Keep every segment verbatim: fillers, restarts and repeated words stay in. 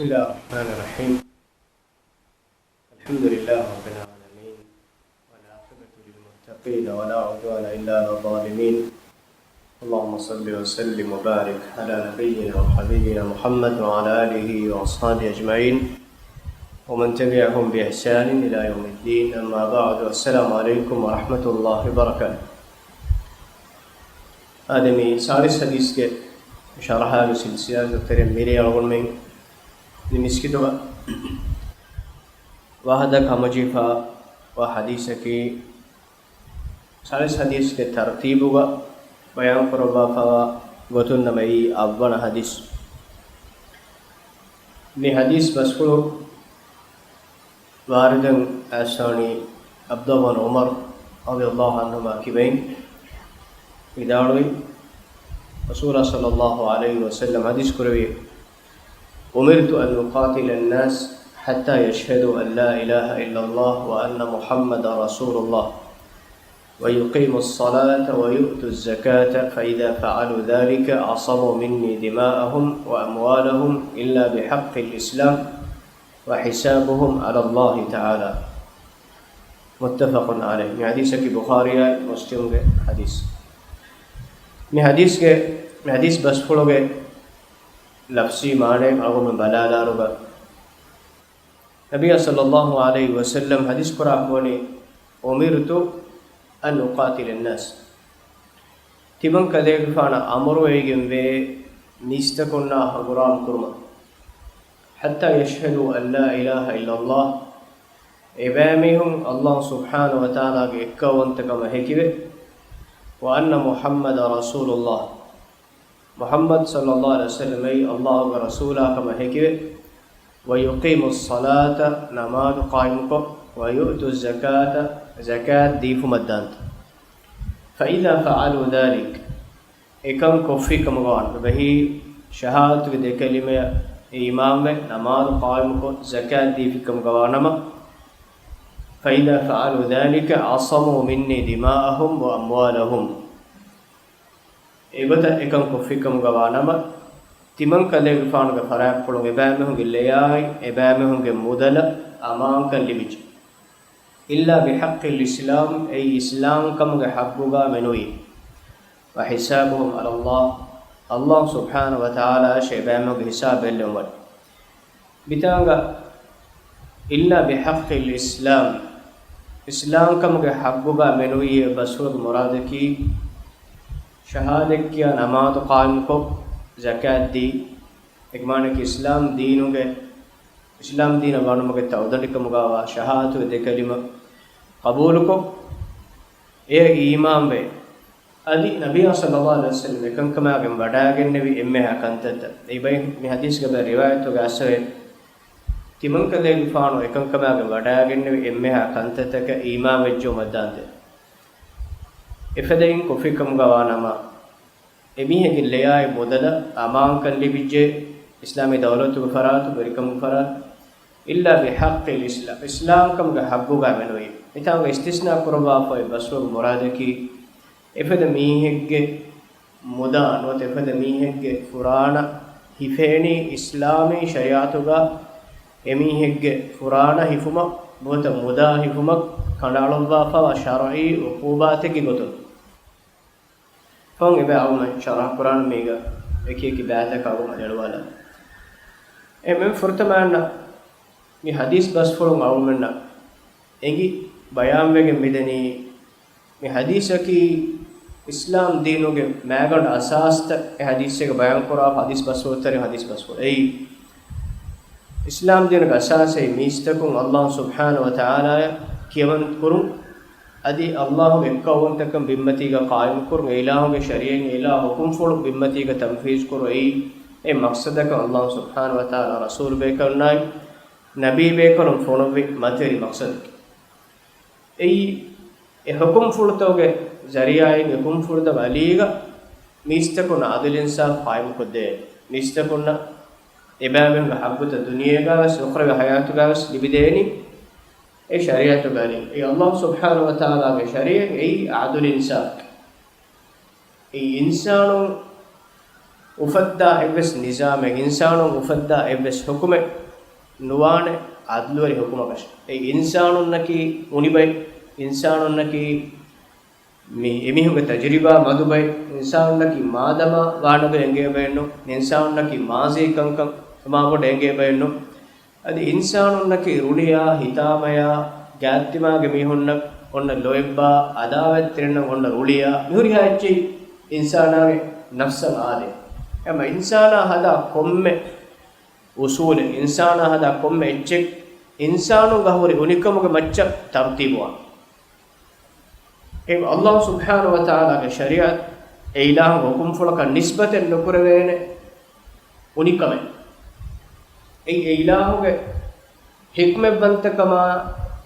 بسم الله الرحمن الرحيم. الحمد لله رب العالمين، والعاقبة للمتقين، ولا عدوان إلا على الظالمين. اللهم صل وسلم وبارك على نبينا وحبيبنا محمد وعلى آله وأصحابه أجمعين، ومن تبعهم بإحسان إلى يوم الدين. أما بعد، السلام عليكم ورحمة الله وبركاته. އާދެ، މި ސާޅީސް ޙަދީޘްގެ ޝަރަޙާގެ ސިލްސިލާގެ ތެރެއިން މިރޭ އަޅުގަނޑުމެން މި މިސްކިތުގަ ވަޙްދަތަށް ހަމަޖެހިފަ ވާ ޙަދީޘަކީ، ސާޅީސް ޙަދީޘްގެ ތަރުތީބުގަ ބަޔާން ކުރައްވާފަވާ ގޮތުން ނަމަ، އެއީ އަށްވަނަ ޙަދީޘް. މި ޙަދީޘް ބަސްފުޅު ވާރިދުން އައިސްވަނީ ޢަބްދުﷲ ބިން ޢުމަރު ރަޟިޔަﷲ ޢަންހުމާ ކިބައިން ވިދާޅުވި، ރަސޫލާ ޞައްލަﷲ ޢަލައިހި ވަސައްލަމަ ޙަދީޘް ކުރެއްވި، أمرت أن أقاتل الناس حتى يشهدوا أن لا إله إلا الله وأن محمدا رسول الله ويقيموا الصلاة ويؤتوا الزكاة فإذا فعلوا ذلك عصموا مني دماءهم وأموالهم إلا بحق الإسلام وحسابهم على الله تعالى. متفق عليه. މި ޙަދީޘަކީ ބުޚާރީއާއި މުސްލިމްގެ ޙަދީޘް. މި ޙަދީޘްގެ، މި ޙަދީޘް ބަސްފުޅުގެ ލަފްޒީ މާނައެއް އަޅުގަނޑު ބަލާލާރުގަ، ނަބިއްޔާ ޞައްލަﷲ ޢަލައިހި ވަސައްލަމަ ޙަދީޘް ކުރާ ހުވަނީ، أمرت أن أقاتل الناس. ތިމަންކަލޭގެފާނަށް އަމުރުވެވިގެންވޭ މީސްތަކުންނާ ހަނގުރާމަ ކުރުމަށް. حتى يشهدوا أن لا إله إلا الله، އެބައިމީހުން ﷲ ސުބްޙާނަހޫ ވަތަޢާލާގެ އެއްކައުވަންތަކަމަށް ހެކިވެ، وأن محمدا رسول الله، މުޙައްމަދު ޞައްލަﷲ ޢަލައިހި ވަސައްލަމައީ ﷲގެ ރަސޫލާކަމަށް ހެކިވެ، ويقيموا الصلاة، ނަމާދު ޤާއިމުކޮށް، ويؤتوا الزكاة، ޒަކާތް ދީފުމަށްދާންތަ. فإذا فعلوا ذلك، އެކަން ކޮށްފިކަމުގަ ވާނަމަ، އެބަހީ ޝަހާދަތުގެ ދެ ކަލިމަޔަށް އީމާންވެ، ނަމާދު ޤާއިމުކޮށް، ޒަކާތް ދީފިކަމުގަ ވާނަމަ، فإذا فعلوا ذلك عصموا مني دماءهم وأموالهم. އެގޮތަށް އެކަން ކޮށްފިކަމުގަ ވާނަމަ، ތިމަންކަލޭގެފާނުގެ ފަރާތްޕުޅުން އެބައިމީހުންގެ ލެޔާއި އެބައިމީހުންގެ މުދަލަށް އަމާންކަން ލިބިއްޖެ. إلا بحق الإسلام، އެއީ އިސްލާމްކަމުގެ ޙައްޤުގަ މެނުވީ. وحسابهم على الله، ﷲ ސުބްޙާނަހޫ ވަތަޢާލާއަށް އެބައިމީހުންގެ ހިސާބު ބެއްލެވުމަށް. މިތާނގަ إلا بحق الإسلام، އިސްލާމްކަމުގެ ޙައްޤުގަ މެނުވިއޭ ބަސްފުޅުގެ މުރާދަކީ، ޝަހާދަތް ކިޔާ، ނަމާދު ޤާއިމުކޮށް، ޒަކާތް ދީ، އެކަމާނަކީ އިސްލާމް ދީނުގެ، އިސްލާމް ދީނަށް ވަނުމުގެ ތައުދަނޑިކަމުގަވާ ޝަހާދަތުގެ ދެ ކަލިމަ ޤަބޫލުކޮށް، އެއަށް އީމާންވެ، އަދި ނަބިއްޔާ ޞައްލަﷲ ޢަލައިހި ވަސައްލަމަ އެކަންކަމާގެން ވަޑައިގެންނެވި އެންމެހާ ކަންތައްތައް. އެއީ ބައި މި ޙަދީޘްގެ ބައެއް ރިވާޔަތުގަ އައިސްފަވޭ، ތިމަންކަލޭގެފާނު އެކަންކަމާގެން ވަޑައިގެންނެވި އެންމެހާ ކަންތައްތަކަށް އީމާންވެއްޖެއުމަށްދާންދެން. އެފަދައިން ކޮށްފިކަމުގަ ވާނަމަ، އެމީހެއްގެ ލެޔާއި މުދަލަށް އަމާންކަން ލިބިއްޖެ، އިސްލާމީ ދައުލަތުގެ ފަރާތު، ވެރިކަމުގެ ފަރާތު، إلا بحق الإسلام، އިސްލާމްކަމުގެ ޙައްޤުގަ މެނުވީ. މިތާނގަ އިސްތިސްނާ ކުރައްވާފައި ބަސްފުޅުގެ މުރާދަކީ، އެފަދަ މީހެއްގެ މުދާ ނުވަތަ އެފަދަ މީހެއްގެ ފުރާނަ ހިފޭނީ އިސްލާމީ ޝަރީޢަތުގަ އެމީހެއްގެ ފުރާނަ ހިފުމަށް ނުވަތަ މުދާ ހިފުމަށް ކަނޑައަޅުއްވާފައިވާ ޝަރުޢީ ޢުޤޫބާތެއްގެ ގޮތުން. ފަހުން އެބަ އަޅުމެން ޝަރަޙަ ކުރާނަން މީގަ އެކި އެކި ބައިތަކަށް އަޅުމެން އެޅުވާލަން. އެ މެން ފުރަތަމައަންނަ މި ޙަދީޘް ބަސްފުޅުން އަޅުމެންނަށް އެނގި ބަޔާންވެގެން މިދަނީ، މި ޙަދީޘަކީ އިސްލާމް ދީނުގެ މައިގަނޑު އަސާސްތައް އެ ޙަދީޘެއްގަ ބަޔާންކުރާ ޙަދީޘް ބަސްފުޅުތަރި ޙަދީޘް ބަސްފުޅު. އެއީ، އިސްލާމް ދީނުގެ އަސާސް އެއީ މީސްތަކުން ﷲ ސުބްޙާނަހޫ ވަތަޢާލާއަށް ކިޔަމަން ކުރުން، އަދި ﷲގެ އެއްކައުވަންތަކަން ބިންމަތީގަ ޤާއިމުކުރުން، އެ އިލާހުގެ ޝަރީޢަތް، އެ އިލާހު ޙުކުމްފުޅު ބިންމަތީގަ ތަންފީޒުކުރުން، އެއީ އެ މަޤްޞަދަކަށް ﷲ ސުބްޙާނަހޫ ވަތަޢާލާ ރަސޫލު ބޭކަލުންނާއި ނަބީ ބޭކަލުން ފޮނުއްވި މަތިވެރި މަޤްޞަދަކީ. އެއީ، އެ ޙުކުމްފުޅުތަކުގެ ޒަރީޢާއިން އެ ޙުކުމްފުޅުތައް އަލީގަ މީސްތަކުންނަށް ޢަދުލު އިންސާފު ޤާއިމުކޮށްދޭ. މީސްތަކުންނަށް އެބައިމީހުންގެ ޙައްޤުތައް ދުނިޔޭގަވެސް އުޚްރަވީ ޙަޔާތުގަވެސް ލިބިދޭނީ އެ ޝަރީޢަތުގަ އަލީ. އެ ﷲ ސުބްޙާނަހޫ ވަތަޢާލާގެ ޝަރީޢަތް އެއީ ޢަދުލު އިންސާފު. އެ އިންސާނުން އުފައްދާ އެއްވެސް ނިޒާމެއް، އިންސާނުން އުފައްދާ އެއްވެސް ޙުކުމެއް ނުވާނެ ޢަދްލުވެރި ޙުކުމަކަށް. އެ އިންސާނުންނަކީ އުނިބައި، އިންސާނުންނަކީ މި އެމީހުންގެ ތަޖުރިބާ މަދު ބައެއް، އިންސާނުންނަކީ މާދަމާ ވާނުގަ އެނގޭ ބައެއްނު، އިންސާނުންނަކީ މާޒީ ކަންކަން ހަމާ ބޮޑަށް އެނގޭ ބައެއްނު. އަދި އިންސާނުންނަކީ ރުޅިއާ، ހިތާމަޔާ، ގާތްތިމާގެ މީހުންނަށް އޮންނަ ލޯތްބާ، އަދާވަތްތެރިންނަށް އޮންނަ ރުޅިއާ، މިހުރިހާ އެއްޗެއް އިންސާނާގެ ނަފްސަށް އާދޭ. އެމަ އިންސާނާ ހަދާ ކޮންމެ އުސޫލެއް، އިންސާނާ ހަދާ ކޮންމެ އެއްޗެއް އިންސާނުންގަ ހުރި އުނިކަމުގެ މައްޗަށް ތަރުތީބުވާނެ. އެ އައްލާހު ސުބްޙާނަހު ވަތަޢާލާގެ ޝަރީޢަތް އެ އިލާހުގެ ޙުކުމްފުޅަކަށް ނިސްބަތެއް ނުކުރެވޭނެ އުނިކަމެއް. އެއީ އެ އިލާހުގެ ޙިކްމަތްވަންތަކަމާ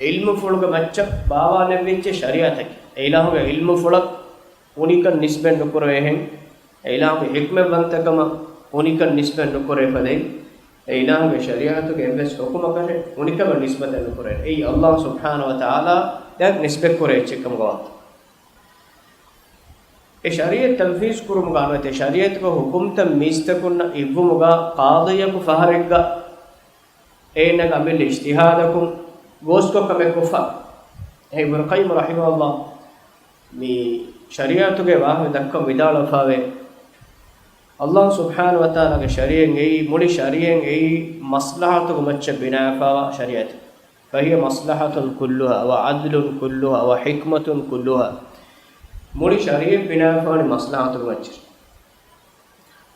ޢިލްމުފުޅުގެ މައްޗަށް ބާވާލެއްވިއްޖެ ޝަރީޢަތަކީ. އެ އިލާހުގެ ޢިލްމުފުޅަށް އުނިކަން ނިސްބަތް ނުކުރެވޭހެން، އެ އިލާހުގެ ޙިކްމަތްވަންތަކަމަށް އުނިކަން ނިސްބަތް ނުކުރެވޭ ފަދައިން، އެ އިލާހުގެ ޝަރީޢަތުގެ އެއްވެސް ޙުކުމަކަށެއް އުނިކަމެއް ނިސްބަތެއް ނުކުރޭ. އެއީ އައްލާހު ސުބްޙާނަހު ވަތަޢާލާ ދެއަތް ނިސްބަތްކުރޭ އެއްޗެއްކަމުގަ ވާނެ. އެ ޝަރީޢަތް ތަންފީޒު ކުރުމުގަ ނުވަތަ ޝަރީޢަތުގެ ޙުކުމްތައް މީސްތަކުންނަށް އިއްވުމުގަ ޤާޟީއަކު ފަހަރެއްގަ އޭނަގެ އަމިއްލަ އިޖްތިހާދަކުން ގޯސްކޮށް ކަމެއް ކޮށްފަ. އެ އިބްނު ޤައްޔިމް ރަޙިމަހުﷲ މި ޝަރީޢަތުގެ ވާހަކަ ދައްކަން ވިދާޅުވެފަވޭ، އައްލާހު ސުބްޙާނަހު ވަތަޢާލާގެ ޝަރީޢަތް އެއީ، މުޅި ޝަރީޢަތް އެއީ މަޞްލަޙަތުގެ މައްޗަށް ބިނާވެފައިވާ ޝަރީޢަތެއް. فهي مصلحة كلها وعدل كلها وحكمة كلها. މުޅި ޝަރީޢަތް ބިނާވެފަވާނީ މަޞްލަޙަތުގެ މައްޗަށް.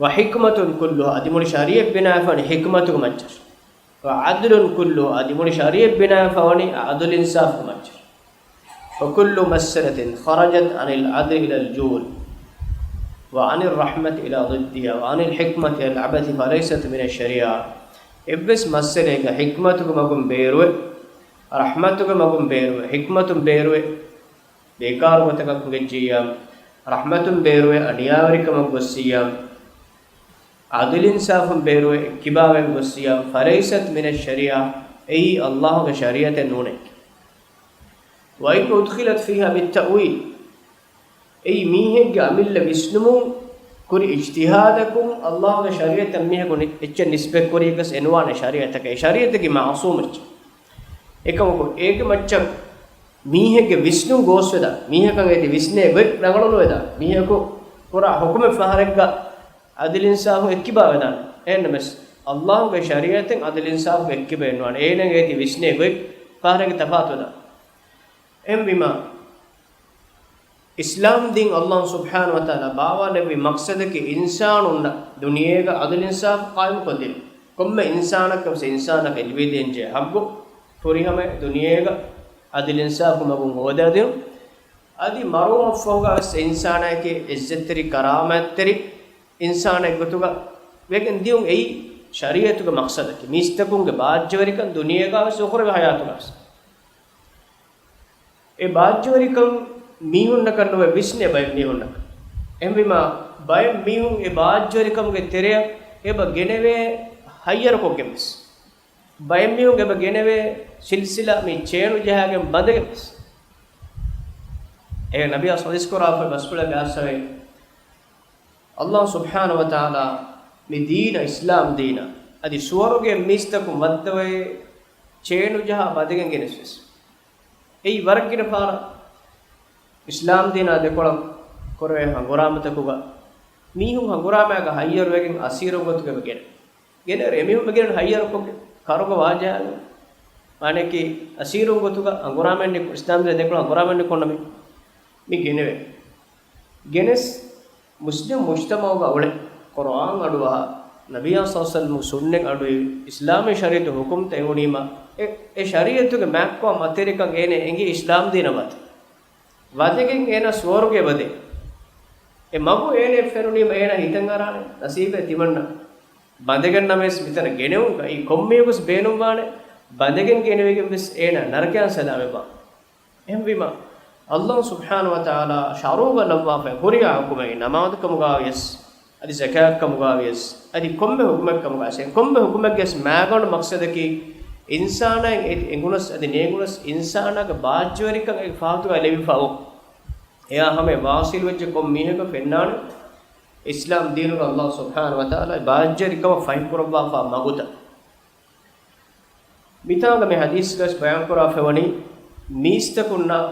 وحكمة كلها، އަދި މުޅި ޝަރީޢަތް ބިނާވެފަވާނީ ޙިކްމަތުގެ މައްޗަށް. وعدل كلها، އަދި މުޅި ޝަރީޢަތް ބިނާވެފަވާނީ ޢަދުލު އިންސާފުގެ މައްޗަށް. وكل مسألة خرجت عن العدل إلى الجور وعن الرحمة إلى ضدها وعن الحكمة إلى العبث فليست من الشريعة. އެއްވެސް މައްސަލައެއްގަ ޙިކްމަތުގެ މަގުން ބޭރުވެ، ރަޙްމަތުގެ މަގުން ބޭރުވެ، ޙިކްމަތުން ބޭރުވެ، ބޭކާރު ގޮތަކަށް ކުނގެއްޖިއްޔާ، ރަޙްމަތުން ބޭރުވެ، އަނިޔާވެރިކަމަށް ގޮއްސިއްޔާ، ޢަދުލު އިންސާފުން ބޭރުވެ، އެއްކިބާވެން ގޮއްސިއްޔާ، فليست من الشريعة، އެއީ އައްލާހުގެ ޝަރީޢަތެއް ނޫނޭ. وإن أدخلت فيها بالتأويل، އެއީ މީހެއްގެ އަމިއްލަ ވިސްނުމުން ކުރި އިޖްތިހާދަކުން އައްލާހުގެ ޝަރީޢަތަށް މީހަކު އެއްޗެއް ނިސްބަތްކުރީގަސް އެނުވާނެ ޝަރީޢަތަކަށް. އެ ޝަރީޢަތަކީ މަޢުޞޫމް އެއްޗެއް. އެކަމަކު އޭގެ މައްޗަށް މީހެއްގެ ވިސްނުން ގޯސްވެދާ، މީހަކަށް އޭތި ވިސްނޭ ގޮތް ރަނގަޅުނުވެދާ، މީހަކު ކުރާ ޙުކުމެއް ފަހަރެއްގަ ޢަދުލު އިންސާފުން އެއްކިބާވެދާނެ. އެހެންނަމަވެސް، އައްލާހުގެ ޝަރީޢަތެއް ޢަދުލު އިންސާފުގެ އެއްކިބަ އެއްނުވާނެ. އޭނަ އޭތި ވިސްނޭ ގޮތް ފަހަރެއްގަ ތަފާތުވެދާނެ. އެހެންވީމާ، އިސްލާމް ދީން އައްލާހު ސުބްޙާނަހު ވަތަޢާލާ ބާވާލެއްވި މަޤްޞަދަކީ އިންސާނުންނަށް ދުނިޔޭގަ ޢަދުލު އިންސާފު ޤާއިމުކޮށްދިނުން. ކޮންމެ އިންސާނަކަށް ވެސް އިންސާނަކަށް ލިބިދޭންޖެހޭ ޙައްޤު ފުރިހަމަ ދުނިޔޭގަ ޢަދުލު އިންސާފު މަގުން ހޯދާދިނުން. އަދި މަރުވުމަށްފަހުގަ ވެސް އިންސާނާއެކޭ ޢިއްޒަތްތެރި ކަރާމާތްތެރި އިންސާނެއްގޮތުގަ ވެގެން ދިޔުން. އެއީ ޝަރީޢަތުގެ މަޤްޞަދަކީ، މީސްތަކުންގެ ބާއްޖަވެރިކަން ދުނިޔޭގަ ވެސް އުޚްރަވީ ޙަޔާތުގަ ވެސް. އެ ބާއްޖަވެރިކަން މީހުންނަކަށް ނުވެ ވިސްނޭ ބައެއް މީހުންނަކަށް. އެހެންވީމާ، ބައެއް މީހުން އެ ބާއްޖަވެރިކަމުގެ ތެރެއަށް އެބަ ގެނެވޭ ހައްޔަރުކޮށްގެން ވެސް. ބައެއް މީހުން އެބަ ގެނެވޭ ސިލްސިލާ މި ޗޭނު ޖަހާގެން ބަނދެގެން ވެސް. އޭ ނަބިއްޔާ ޙަދީޘް ކުރާފައި ބަސްފުޅެއްގެ އަސްހަވެ، އައްލާހު ސުބްޙާނަހު ވަތަޢާލާ މި ދީނަށް، އިސްލާމް ދީނަށް، އަދި ސުވަރުގެ މީސްތަކުން ވައްދަވައި ޗޭނު ޖަހާ ބަނދެގެން ގެނެސް ވެސް. އެއީ ވަރަށް ގިނަ ފަހަރަށް އިސްލާމް ދީނާ ދެކޮޅަށް ކުރެވޭ ހަނގުރާމަތަކުގަ މީހުން ހަނގުރާމައިގަ ހައްޔަރުވެގެން އަސީރުން ގޮތުގަ ގެނެ، ގެނެ އެމީހުން ގެނެ ހައްޔަރުކޮށްގެ ކަރުގަ ވާޖަހާގެން. މާނައަކީ އަސީރުން ގޮތުގަ ހަނގުރާމައެއް ނިކު، އިސްލާމް ދީނާ ދެކޮޅަށް ހަނގުރާމައެއް ނިކުންނަ މީ، މި ގެނެވޭ. ގެނެސް މުސްލިމް މުޖްތަމަޢުގަ އުޅެ، ޤުރުއާން އަޑުއަހާ، ނަބިއްޔާ ޞައްލަﷲު ޢަލައިހި ވަސައްލަމަ ސުންނަތް އަޑުއިވި، އިސްލާމީ ޝަރީޢަތު ޙުކުމްތައް އެނގުނީމަ، އެ، އެ ޝަރީޢަތުގެ މާތްކޮށް މަތިވެރިކަން އޭނަ އެނގި އިސްލާމް ދީނަށް ވަދެ. ވަދެގެން އޭނަ ސުވަރުގެ ވަދެ. އެ މަގު އޭނަ ފެނުނީމަ އޭނަ ހިތަށް އަރާނެ ނަސީބެއް ތިމަންނަ. ބަނދެގެން ނަމަވެސް މިތަނަށް ގެނެވުން އެއީ ކޮންމެއަކުސް ބޭނުންވާނެ، ބަނދެގެން ގެނެވިގެން ވެސް އޭނަ ނަރަކަޔަށް ސަލާމަތްވާން. އެހެންވީމަ، އައްލާހު ސުބްޙާނަހު ވަތަޢާލާ ޝަރުޢުގަ ލައްވާފައި ހުރިހާ ޙުކުމެއް، ނަމާދު ކަމުގަވިޔަސް، އަދި ޒަކާތް ކަމުގަވިޔަސް، އަދި ކޮންމެ ޙުކުމެއް ކަމުގަވިޔަސް، ކޮންމެ ޙުކުމެއްގެ ވެސް މާގަނޑު މަޤްޞަދަކީ، އިންސާނާއަށް އެ އެނގުނަސް އަދި ނޭނގުނަސް އިންސާނާގެ ބާއްޖަވެރިކަން އެ ފަހަތުގަ ލެވިފަ އޮތް. އެއާ ހަމަ ވާސިލުވެއްޖެ ކޮން މީހަކަށް ފެންނާނެ. އިސްލާމް ދީނުގަ ﷲ ސުބްޙާނަހޫ ވަތަޢާލާ ބާއްޖަވެރިކަމަށް ފަހިކުރައްވާފާ މަގުތައް. މިތާނގަ މި ޙަދީޘްގަސް ބަޔާންކުރާފައިވަނީ، މީސްތަކުންނަށް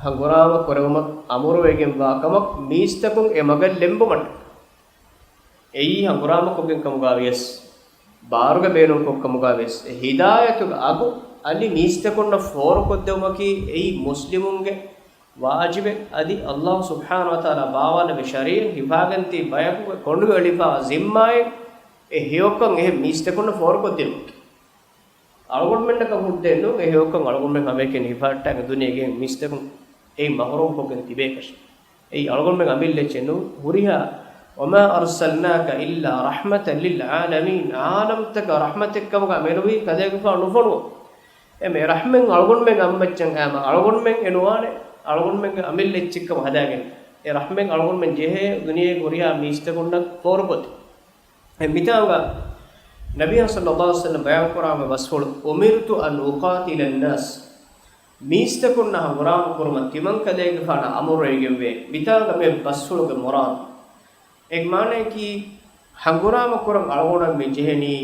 ހަނގުރާމަ ކުރެވުމަށް އަމުރުވެގެންވާ ކަމަށް މީސްތަކުން އެ މަގަށް ލެނބުމަށް. އެއީ ހަނގުރާމަކޮށްގެން ކަމުގަ ވިޔަސް، ބާރުގެ ބޭނުންކޮށް ކަމުގަ ވިޔަސް، އެ ހިދާޔަތުގެ އަގު އަލި މީސްތަކުންނަށް ފޯރުކޮށްދެވުމަކީ އެއީ މުސްލިމުންގެ ވާޖިބެއް. އަދި ﷲ ސުބްޙާނަހޫ ވަތަޢާލާ ބާވާލެއްވި ޝަރީޢަތް ހިފާގެން ތި ބަޔަކުގެ ކޮނޑުގަ އެޅިފާ ޒިންމާއެއް އެ ހެޔޮކަން އެހެން މީސްތަކުންނަށް ފޯރުކޮށްދިނުމަކީ. އަޅުގަނޑުމެންނަކަށް ހުއްދައެއް ނޫން އެ ހެޔޮކަން އަޅުގަނޑުމެން ހަމައެކަނި ހިފާއްޓާގެން ދުނިޔޭގެ މީސްތަކުން އެއިން މަޙްރޫމްކޮށްގެން ތިބޭކަށެއް. އެއީ އަޅުގަނޑުމެން އަމިއްލަ އެއްޗެއް ނޫން. ހުރިހާ، وما أرسلناك إلا رحمة للعالمين، ޢާލަމްތަކަށް ރަޙްމަތެއްކަމުގަ މެނުވީ ކަލޭގެފާނު ނުފޮނުވަން. އެމެ ރަޙްމެއް އަޅުގަނޑުމެން އައްމައްޗަށް އައިމަ އަޅުގަނޑުމެން އެ ނުވާނެ އަޅުގަނޑުމެންގެ އަމިއްލަ އެއްޗެއްކަމަށް ހަދާގެން. އެ ރަޙްމެއް އަޅުގަނޑުމެން ޖެހޭ ދުނިޔޭގެ ހުރިހާ މީސްތަކުންނަށް ފޯރުކޮށްދޭ. އެ މިތާނގަ ނަބިއްޔާ ޞައްލައްލާހު ޢަލައިހި ވަސައްލަމް ބަޔާންކުރާ މި ބަސްފުޅު، أمرت أن أقاتل الناس، މީސްތަކުންނަށް ހަނގުރާމަ ކުރުމަށް ތިމަން ކަލޭގެފާނަށް އަމުރުވެގެންވޭ. މިތާނގަ މި ބަސްފުޅުގެ މުރާދު، އެ މާނަޔަކީ، ހަނގުރާމަ ކުރަން އަޅުގަނޑަށް މި ޖެހެނީ،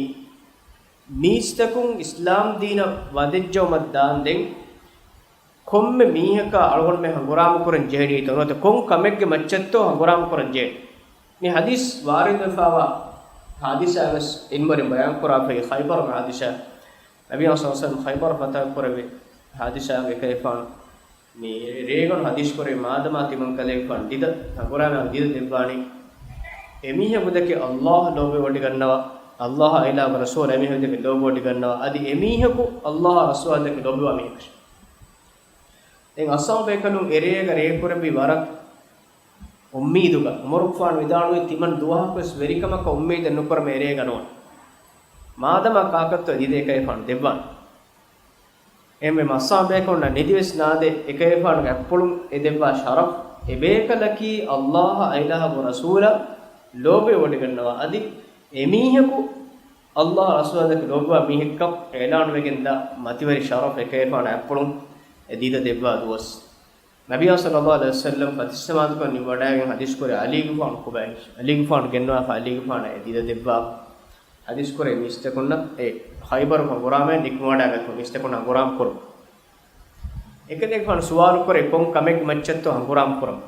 މީސްތަކުން އިސްލާމް ދީނަށް ވަދެއްޖައުމަށް ދާންދެން، ކޮންމެ މީހަކާ އަޅުގަނޑުމެން ހަނގުރާމަ ކުރަން ޖެހެނީތޯ ނުވަތަ ކޮން ކަމެއްގެ މައްޗަށްތޯ ހަނގުރާމަ ކުރަން ޖެހެނީ؟ މި ޙަދީޘް ވާރިދުވެފާވާ ޙާދިސާ ވެސް ޢިލްމުވެރިން ބަޔާންކުރާފައި، ޚައިބަރުގެ ޙާދިސާ. ނަބިއްޔާ ޞައްލައްލާހު ޢަލައިހި ވަސައްލަމް ޚައިބަރު ފަތަޙު ކުރެއްވި ޙާދިސާގެ އެކަލޭގެފާނު މި ރޭގަނޑު ޙަދީޘް ކުރެއްވި، މާދަމާ ތިމަން ކަލޭގެފާނު ދިދަ، ހަނގުރާމައަށް ދިދަ ދެއްވާނީ، އެމީހަކު ދެކެ ﷲ ލޯބިވެވޮޑިގަންނަވާ، ﷲ އާ އިލާހުގެ ރަސޫލާ އެމީހަކު ދެކެ ލޯބިވޮޑިގަންނަވާ، އަދި އެމީހަކު ﷲ އާ ރަސޫލާ ދެކެ ލޯބިވާ މީހަކަށް. ދެން އަޞްޙާބު ބޭކަލުން އެރޭގަ ރޭ ކުރެއްވި ވަރަށް އުއްމީދުގަ، ޢުމަރުގެފާނު ވިދާޅުވި ތިމަން ދުވަހަކުވެސް ވެރިކަމަކަށް އުއްމީދެއް ނުކުރަމޭ އެރޭގަ ނުވަން. މާދަމާ ކާކަށްތޯ ދިދަ އެކަލޭގެފާނު ދެއްވާނެ. އެހެންވީމަ އަޞްޙާބު ބޭކަލުންނަށް ނިދިވެސް ނާދޭ، އެކަލޭގެފާނުގެ އަތްޕުޅުން އެ ދެއްވާ ޝަރަފް، އެބޭކަލަކީ ﷲ އާ އިލާހުގެ ރަސޫލާ ލޯބިވެވޮޑިގަންނަވާ، އަދި އެމީހަކު ﷲ އާ ރަސޫލާ ދެކެ ލޯބިވާ މީހެއްކަން އިޢުލާނުވެގެންދާ މަތިވެރި ޝަރަފް އެކަލޭގެފާނު އަތްޕުޅުން އެ ދިދަ ދެއްވާ ދުވަސް. ނަބިއްޔާ ޞައްލައްލާހު ޢަލައިހި ވަސައްލަމް ފަތިސް ޖަމާޢަތުކަން ނިންމަވަޑައިގެން ޙަދީޘް ކުރޭ ޢަލީގެފާނު ކޮބާ ހެއްޔެވެ؟ ޢަލީގެފާނު ގެންނަވާފަ ޢަލީގެފާނަށް އެ ދިދަ ދެއްވާ. ޙަދީޘް ކުރޭ މީސްތަކުންނަށް އެ ޚައިބަރު ހަނގުރާމައިން ނިކުމެވަޑައިގަތުން މީސްތަކުން ހަނގުރާމަ ކުރުން. އެކަލޭގެފާނު ސުވާލު ކުރޭ ކޮން ކަމެއްގެ މައްޗަށްތޯ ހަނގުރާމަ ކުރަން.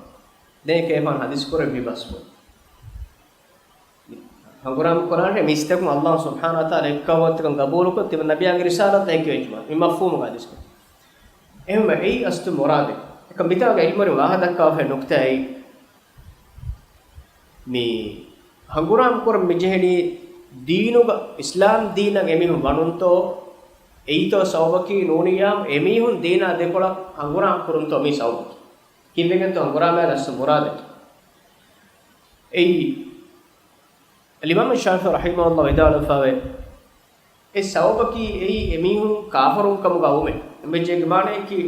ދެން އެކަލޭގެފާނު ޙަދީޘް ކުރޭ މި ބަސްފުޅު. ހަނގުރާމަ ކުރާނެ މީސްތަކުން ﷲ ސުބްޙާނަހޫ ވަތަޢާލާ އެއްކައުވަތަކަން ގަބޫލުކޮށް ތިމަން ނަބިއްޔާގެ ރިސާލަތަށް ހެކިވެއްޖުމަ މި މަފްހޫމުގަ ޙަދީޘް ކުރޭ. އެހެންވެ އެއީ އަސްލު މުރާދެއް. އެކަމް މިތާގަ ޢިލްމުވެރިން ވާހަކަ ދައްކާފައި ނުކްތާއެއް މި ހަނގުރާމަ ކުރަން މި ޖެހެނީ ދީނުގަ އިސްލާމް ދީނަށް އެމީހުން ވަނުންތޯ، އެއީތޯ ސަބަބަކީ ނޫނިއްޔާމް އެމީހުން ދީނާ ދެކޮޅަށް ހަނގުރާމަ ކުރުންތޯ މީ ސަބަބަކީ. ކީއްވެގެންތޯ ހަނގުރާމައިގެ އަސްލު މުރާދަކީ. އެއީ އަލްއިމާމު ޝާފިޢީ ރަޙިމަހުﷲ ވިދާޅުވެފައިވޭ، އެ ސަބަބަކީ އެއީ އެމީހުން ކާފަރުން ކަމުގަ ވުމެއް. އެނބެއްޖެއްގެ މާނަޔަކީ،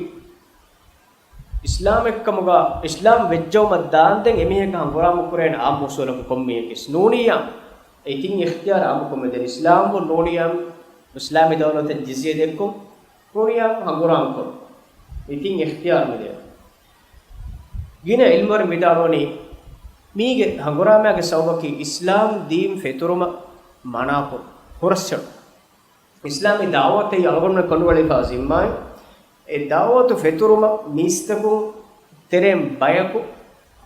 އިސްލާމެއްކަމުގަ، އިސްލާމް ވެއްޖައުމަށް ދާންދެން އެމީހަކަށް ހަނގުރާމަ ކުރޭނެ އާއްމު އުސޫލަކުން ކޮންމީހަކީ ނޫނިއްޔާމް. އެ ތިން އިޚްތިޔާރު އާއްމުކޮށް މިދެން އިސްލާމްވުން ނޫނިއްޔާމް، އިސްލާމީ ދައުލަތަށް ޖިޒްޔަ ދެއްކުން ނޫނިއްޔާމް، ހަނގުރާމަ ކުރުން. މި ތިން އިޚްތިޔާރު މިދެން. ގިނަ ޢިލްމުވެރިން ވިދާޅުވަނީ، މީގެ ހަނގުރާމައިގެ ސަބަބަކީ އިސްލާމް ދީން ފެތުރުމަށް މަނާކުރުން، ހުރަސްއެޅުން. އިސްލާމީ ދަޢުވަތެއް އަޅުގަނޑުމެން ކޮނޑުއެޅިފަ ޒިންމާއިން، އެ ދަޢުވަތު ފެތުރުމަށް މީސްތަކުން ތެރެއިން ބަޔަކު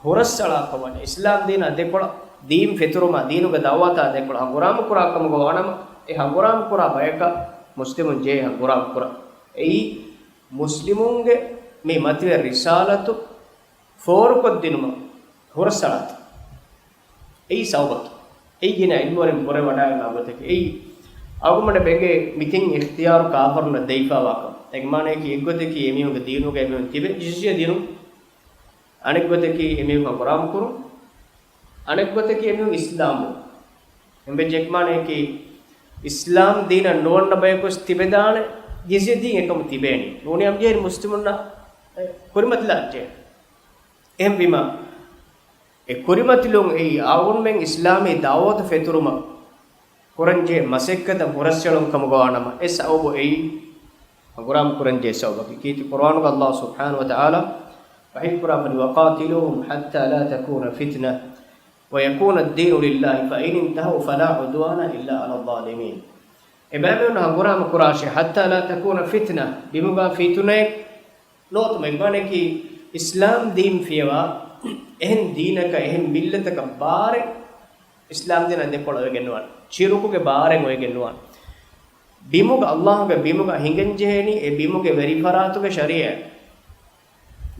ހުރަސްއަޅާކަމަށް، އިސްލާމް ދީނާ ދެކޮޅަށް، ދީން ފެތުރުމާ ދީނުގެ ދަޢުވަތާ ދެކޮޅަށް ހަނގުރާމަ ކުރާ ކަމުގަ ވާނަމަ، އެ ހަނގުރާމަ ކުރާ ބަޔަކަށް މުސްލިމުން ޖެހޭ ހަނގުރާމަ ކުރަން. އެއީ މުސްލިމުންގެ މި މަތިވެރި ރިސާލަތު ފޯރުކޮށްދިނުމަށް ހުރަސްއަޅާތީ. އެއީ ސަބަބަކީ. އެއީ ގިނަ ޢިލްމުވެރިން ބުނެވަޑައިގަންނަވާ ގޮތަކީ. އެއީ އަޅުގަނޑުމެންނަށް އެނގޭ މި ތިން އިޚްތިޔާރު ކާފަރުންނަށް ދެވިފައިވާކަން. އޭގެ މާނަޔަކީ އެއްގޮތަކީ އެމީހުންގެ ދީނުގަ އެމީހުން ތިބެ ޖިޒްޔަ ދިނުން. އަނެއްގޮތަކީ އެމީހުން ހަނގުރާމަ ކުރުން. އަނެއްގޮތަކީ އެމީހުން އިސްލާމްވުން. އެނބެއްޖެއްގެ މާނަޔަކީ އިސްލާމް ދީނަށް ނުވަންނަ ބަޔަކުވެސް ތިބެދާނެ، ޖިޒްޔަ ދީން އެކަމު ތިބޭނީ. ނޫނިއްޔާމް ޖެހޭނީ މުސްލިމުންނަށް ކުރިމަތިލާން ޖެހޭ. އެހެންވީމަ، އެ ކުރިމަތިލުން އެއީ އަޅުގަނޑުމެން އިސްލާމީ ދަޢުވަތު ފެތުރުމަށް ކުރަންޖެހޭ މަސައްކަތަށް ހުރަސްއެޅުން ކަމުގަ ވާނަމަ، އެ ސަބަބު އެއީ ހަނގުރާމަ ކުރަންޖެހޭ ސަބަބަކީ. ކީރިތި ޤުރުއާނުގަ ﷲ ސުބްޙާނަހޫ ވަތަޢާލާ ވަޙީކުރާ ފަދި، وَقَاتِلُوهُمْ حَتَّىٰ لَا تَكُونَ فِتْنَةٌ ويكون الدين لله فإن انتهوا فلا عدوان إلا على الظالمين. އެބައިމީހުން ހަނގުރާމަ ކުރާށޭ، حتى لا تكون فتنة، ބިމުގަ ފިތުނައެއް ނޯތުމަށް. މާނައަކީ، އިސްލާމް ދީން ފިޔަވާ އެހެން ދީނަކަށް، އެހެން މިއްލަތަކަށް ބާރެއް އިސްލާމް ދީނާ ދެކޮޅަށް އޮވެގެން ނުވާނެ. ޝިރުކުގެ ބާރެއް އޮވެގެން ނުވާނެ. ބިމުގަ، އައްލާހުގެ ބިމުގަ ހިނގަން ޖެހޭނީ އެ ބިމުގެ ވެރިފަރާތުގެ ޝަރީޢަތް.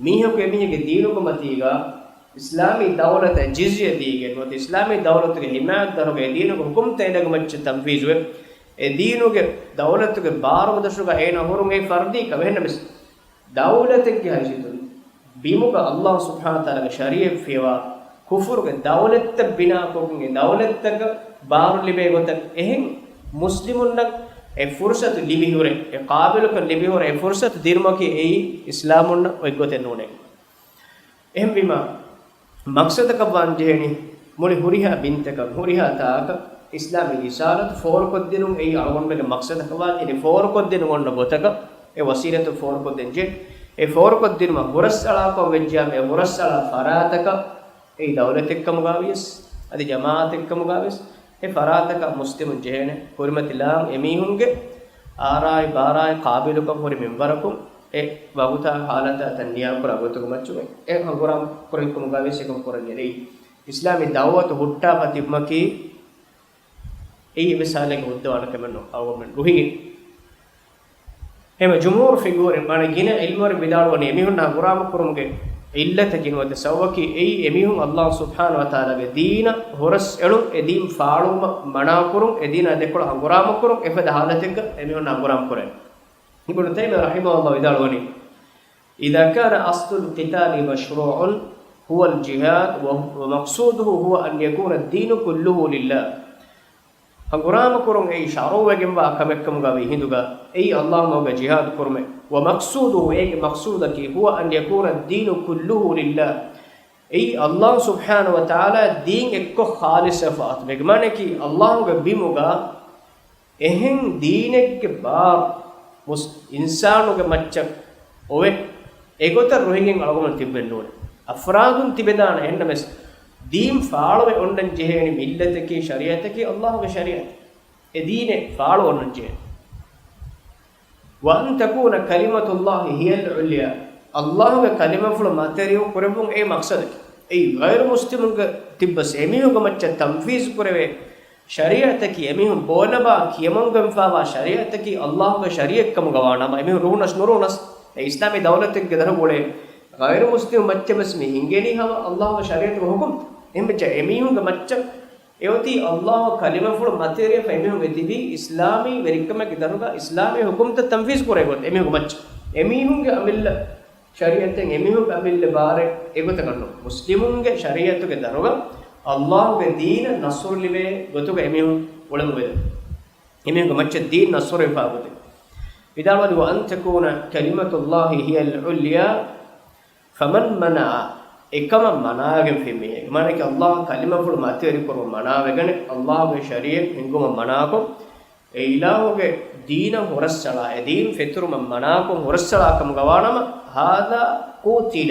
މީހަކު އެމީހެއްގެ ދީނުގެ މަތީގަ އިސްލާމީ ދައުލަތަށް ޖިޒްޔަ ދީގެން ނުވަތަ އިސްލާމީ ދައުލަތުގެ ހިމާޔަތްދަރުގަ އެ ދީނުގެ ހުކުމްތައް އޭނަގެ މައްޗަށް ތަންފީޒުވެ، އެ ދީނުގެ ދައުލަތުގެ ބާރުގެ ދަށުގަ އޭނަ ހުރުން އެއީ ފަރުދީ ކަމެއް. އެހެންނަމަވެސް، ދައުލަތެއްގެ ހައިސިއްޔަތުން ބިމުގަ އައްލާހު ސުބްޙާނަހު ވަތަޢާލާގެ ޝަރީޢަތް ފިޔަވާ ކުފުރުގެ ދައުލަތްތައް ބިނާކޮށްގެން އެ ދައުލަތްތަކަށް ބާރު ލިބޭ ގޮތަށް އެހެން މުސްލިމުންނަށް އެ ފުރުޞަތު ލިބިހުރެ، އެ ޤާބިލުކަން ލިބިހުރެ، އެ ފުރުޞަތު ދިރުމަކީ އެއީ އިސްލާމުންނަށް އޮތް ގޮތެއް ނޫނޭ. އެހެންވީމަ، މަޤްޞަދަކަށް ވާން ޖެހެނީ، މުޅި ހުރިހާ ބިންތަކަށް، ހުރިހާ ތާކަށް އިސްލާމީ ރިސާލަތު ފޯރުކޮށްދިނުން އެއީ އަޅުގަނޑުމެންގެ މަޤްޞަދަކަށް ވާން. އެ ފޯރުކޮށްދިނުން އޮންނަ ގޮތަކަށް އެ ވަސީލަތު ފޯރުކޮށްދޭން ޖެހޭ. އެ ފޯރުކޮށްދިނުމަށް ހުރަސްއަޅާކަށް ވެއްޖާމަ، އެ ހުރަސްއަޅާ ފަރާތަކަށް އެއީ ދައުލަތެއްކަމުގަވިޔަސް، އަދި ޖަމާޢަތެއްކަމުގަވިޔަސް، އެ ފަރާތަކަށް މުސްލިމުން ޖެހޭނެ. ކުރިމަތި ލާން އެމީހުންގެ އާރާއި ބާރާއި ޤާބިލުކަން ހުރި މިންވަރަކުން އެ ވަގުތާ ހާލަތާ ތަން ނިޔާކުރާ ގޮތުގެ މައްޗުގައި އެ ހަނގުރާމަ ކުރިންކަމުގަވިޔަސް އެކަން ކުރަން ޖެހޭ. އިސްލާމީ ދައުވަތު ހުއްޓާފަ ތިބުމަކީ އެއީ އެއްވެސް ހާލެއްގަ ހުއްދަވާނެ ކަމެއް ނޫން. އަޅުގަނޑުމެން ރުހިގެން އެހެންވެ، ޖުމްހޫރު ފިޤުހުވެރިން، މާނަ ގިނަ ޢިލްމުވެރިން ވިދާޅުވަނީ، އެމީހުންނާ ހަނގުރާމަ ކުރުމުގެ ޢިއްލަތަކީ ނުވަތަ ސަބަބަކީ އެއީ އެމީހުން އައްލާހު ސުބްޙާނަހު ވަތަޢާލާގެ ދީނަށް ހުރަސް އެޅުން، އެ ދީން ފާޅުވުމަށް މަނާކުރުން، އެ ދީނާ ދެކޮޅަށް ހަނގުރާމަ ކުރުން، އެފަދަ ހާލަތެއްގަ އެމީހުންނާ ހަނގުރާމަ ކުރޭ. އިބްނު ތައިމިއްޔާ ރަޙިމަހުﷲ ވިދާޅުވަނީ، إذا كان أصل القتال مشروع هو الجهاد ومقصوده هو أن يكون الدين كله لله. ހަނގުރާމަ ކުރުން އެއީ ޝަރުޢުވެގެންވާ ކަމެއްކަމުގަ ވީ ހިނދުގަ، އެއީ އައްލާހު މަގުގަ ޖިހާދު ކުރުމެ. ومقصوده، އޭގެ މަޤްޞޫދަކީ، هو أن يكون الدين كله لله، އެއީ އައްލާހު ސުބްޙާނަހު ވަތަޢާލާ ދީން އެއްކޮށް ޚާލިޞަށް ފާތުމެގެ މާނައަކީ، އައްލާހުގެ ބިމުގަ އެހެން ދީނެއްގެ ބާރު މުސް-، އިންސާނުގެ މައްޗަށް އޮވެ، އެގޮތަށް ރުހިގެން އަޅުގަނޑު ތިއްބެއް ނޫނެ. އަފްރާދުން ތިބެދާނެ އެހެންނަމެސް، ދީން ފާޅުވެ އޮންނަން ޖެހޭނެ މިއްލަތަކީ، ޝަރީޢަތަކީ، އައްލާހުގެ ޝަރީޢަތެއް. އެ ދީނެއް ފާޅުވެ އޮންނަން ޖެހޭނެ. وأن تكون كلمة الله هي العليا، އައްލާހުގެ ކަލިމަފުޅު މަތިވެރިވުން ކުރެއްވުން އެއީ މަޤްޞަދަކީ. އެއީ ޣައިރު މުސްލިމުންގެ ތިއްބަސް އެމީހުންގެ މައްޗަށް ތަންފީޒު ކުރެވޭ ޝަރީޢަތަކީ، އެމީހުން ބޯނަބާ ކިޔަމަންގެންފާވާ ޝަރީޢަތަކީ އައްލާހުގެ ޝަރީޢަތް ކަމުގަ ވާނަމަ، އެމީހުން ރުހުނަސް ނުރުހުނަސް، އެ އިސްލާމީ ދައުލަތެއްގެ ދަށުގަ އުޅޭ ޣައިރު މުސްލިމު މައްޗަށް ވެސް މި ހިނގެނީ ހަމަ އައްލާހުގެ ޝަރީޢަތުގެ ހުކުމް. އެހެންވެއްޖެ އެމީހުންގެ މައްޗަށް އެއޮތީ އައްލާހު ކަލިމަފުޅު މަތިވެރިވެފަ އެމީހުން އެ ތިބީ އިސްލާމީ ވެރިކަމެއްގެ ދަށުގަ އިސްލާމީ ހުކުމްތައް ތަންފީޒު ކުރޭ ގޮތަށް އެމީހުންގެ މައްޗަށް. އެމީހުންގެ އަމިއްލަ ޝަރީޢަތެއް އެމީހުންގެ އަމިއްލަ ބާރެއް އެގޮތަކަށް ނޫން. މުސްލިމުންގެ ޝަރީޢަތުގެ ދަށުގަ އައްލާހުގެ ދީނަށް ނަޞްރު ލިބޭ ގޮތުގަ އެމީހުން އުޅެމުން ވެދެން. އެމީހުންގެ މައްޗަށް ދީން ނަޞްރުވެފާ ގޮތެއް. ވިދާޅުވަނީ، وأن تكون كلمة الله هي العليا فمن منع، އެކަމަށް މަނާވެގެންފި މީހެއް، މާނައަކީ އައްލާހު ކަލިމަފުޅު މަތިވެރިކުރުމަށް މަނާވެގެނެއް، އައްލާހުގެ ޝަރީޢަތް ހިންގުމަށް މަނާކޮށް، އެ އިލާހުގެ ދީނަށް ހުރަސްއަޅާ، އެ ދީން ފެތުރުމަށް މަނާކޮށް ހުރަސްއަޅާ ކަމުގަ ވާނަމަ، هذا قوتل،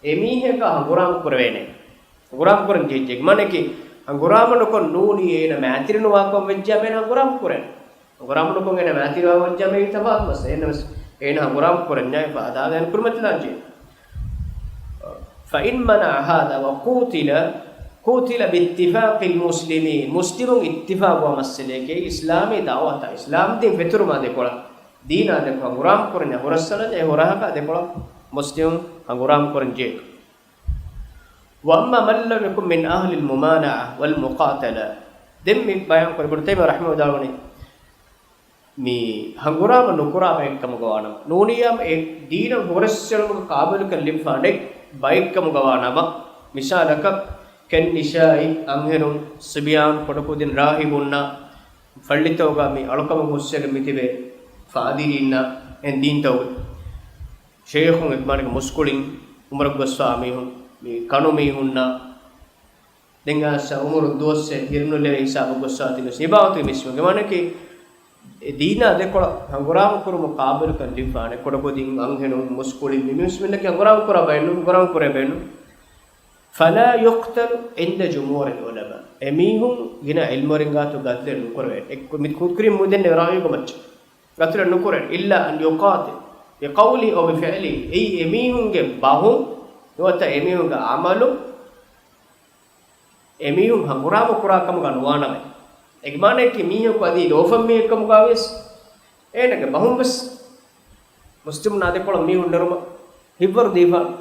އެމީހަކާ ހަނގުރާމަ ކުރެވޭނެ. ހަނގުރާމަ ކުރަން ޖެހިއްޖެ. މާނައަކީ، ހަނގުރާމަ ނުކޮށް ނޫނީ އޭނަ މައިތިރިނުވާކަމަށް ވެއްޖާމަ އޭނަ ހަނގުރާމަ ކުރޭނެ. ހަނގުރާމަ ނުކޮށް އޭނަ މައިތިރިވާ ވެއްޖާމަ އެއީ ތަފާތު މައްސަލަ. އެހެންނަމަވެސް އޭނަ ހަނގުރާމަ ކުރަންޏާ އެފަ އަދާގައި ކުރިމަތިލާން ޖެހޭ. فإن منع هذا وقوتل، قوتل باتفاق المسلمين، މުސްލިމުން އިއްތިފާގުވާ މައްސަލައެކޭ އިސްލާމީ ދަޢުވަތާ، އިސްލާމް ދީން ފެތުރުމާ ދެކޮޅަށް، ދީނާ ދެކޮޅަށް ހަނގުރާމަ ކުރަންޏާ ހުރަސްއަޅަންޏާ އެ ހުރަހަކާ ދެކޮޅަށް މުސްލިމުން ހަނގުރާމަ ކުރަން ޖެހޭ. وأما من لم يكن من أهل الممانعة والمقاتلة، ދެން މި ބަޔާން ކުރި އިބްނު ތައިމިއްޔާ ރަޙިމަހުﷲ ވިދާޅުވަނީ، މި ހަނގުރާމަ ނުކުރާ ބައެއްކަމުގަ ވާނަމަ، ނޫނިއްޔާމަ އެ ދީނަށް ހުރަސްއެޅުމުގެ ޤާބިލުކަން ލިބިފާނެ ބައެއްކަމުގަ ވާނަމަ، މިސާލަކަށް، كالنساء، އަންހެނުން، صبيان، ކުޑަކުދިން، راهبون، ފައްޅިތަކުގަ މި އަޅުކަމަށް ހުސްވެގެން މިތިބޭ ފާދިރީންނާ، އެހެން ދީންތަކުގެ ޝޭޚުން، އެ މާނައަކީ މުސްކުޅިން، އުމުރަށް ގޮސްފާ މީހުން، މި ކަނު މީހުންނާ، ދެން އައިސް އުމުރު ދުވަސް ހިރުނުލެވޭ ހިސާބަށް ގޮސްފާ ތިން ވެސް މި ބާވަތުގެ މިސްމުގެ މާނައަކީ، އެ ދީނާ ދެކޮޅަށް ހަނގުރާމަ ކުރުމަށް ޤާބިލުކަން ލިބިފާނެ ކުޑަކުދިން، އަންހެނުން، މުސްކުޅިން، މި މީސްމެންނަކީ ހަނގުރާމަ ކުރާ ބައެއް ނޫން، ހަނގުރާމަ ކުރޭ ބައެއް ނޫން. فلا يقتل عند جمهور العلماء. އެމީހުން ގިނަ ޢިލްމުވެރިން ގާތު ގަތުލެއް ނުކުރެވޭނެ. އެ މި ކުރިން މި ދެންނެވި ރާއީގެ މައްޗަށް ގަތުލެއް ނުކުރޭނެ. إلا أن يقاتل بقوله أو بفعله. އެއީ އެމީހުންގެ ބަހުން ނުވަތަ އެމީހުންގެ ޢަމަލުން އެމީހުން ހަނގުރާމަ ކުރާ ކަމުގަ ނުވާނަމޭ. އެގެ މާނައަކީ މީހަކު އަދި ލޯފަން މީހެއްކަމުގަވިޔަސް އޭނަގެ ބަހުން ވެސް މުސްލިމުންނާ ދެކޮޅަށް މީހުން ނެރުމަށް ހިތްވަރު ދީފާނެ.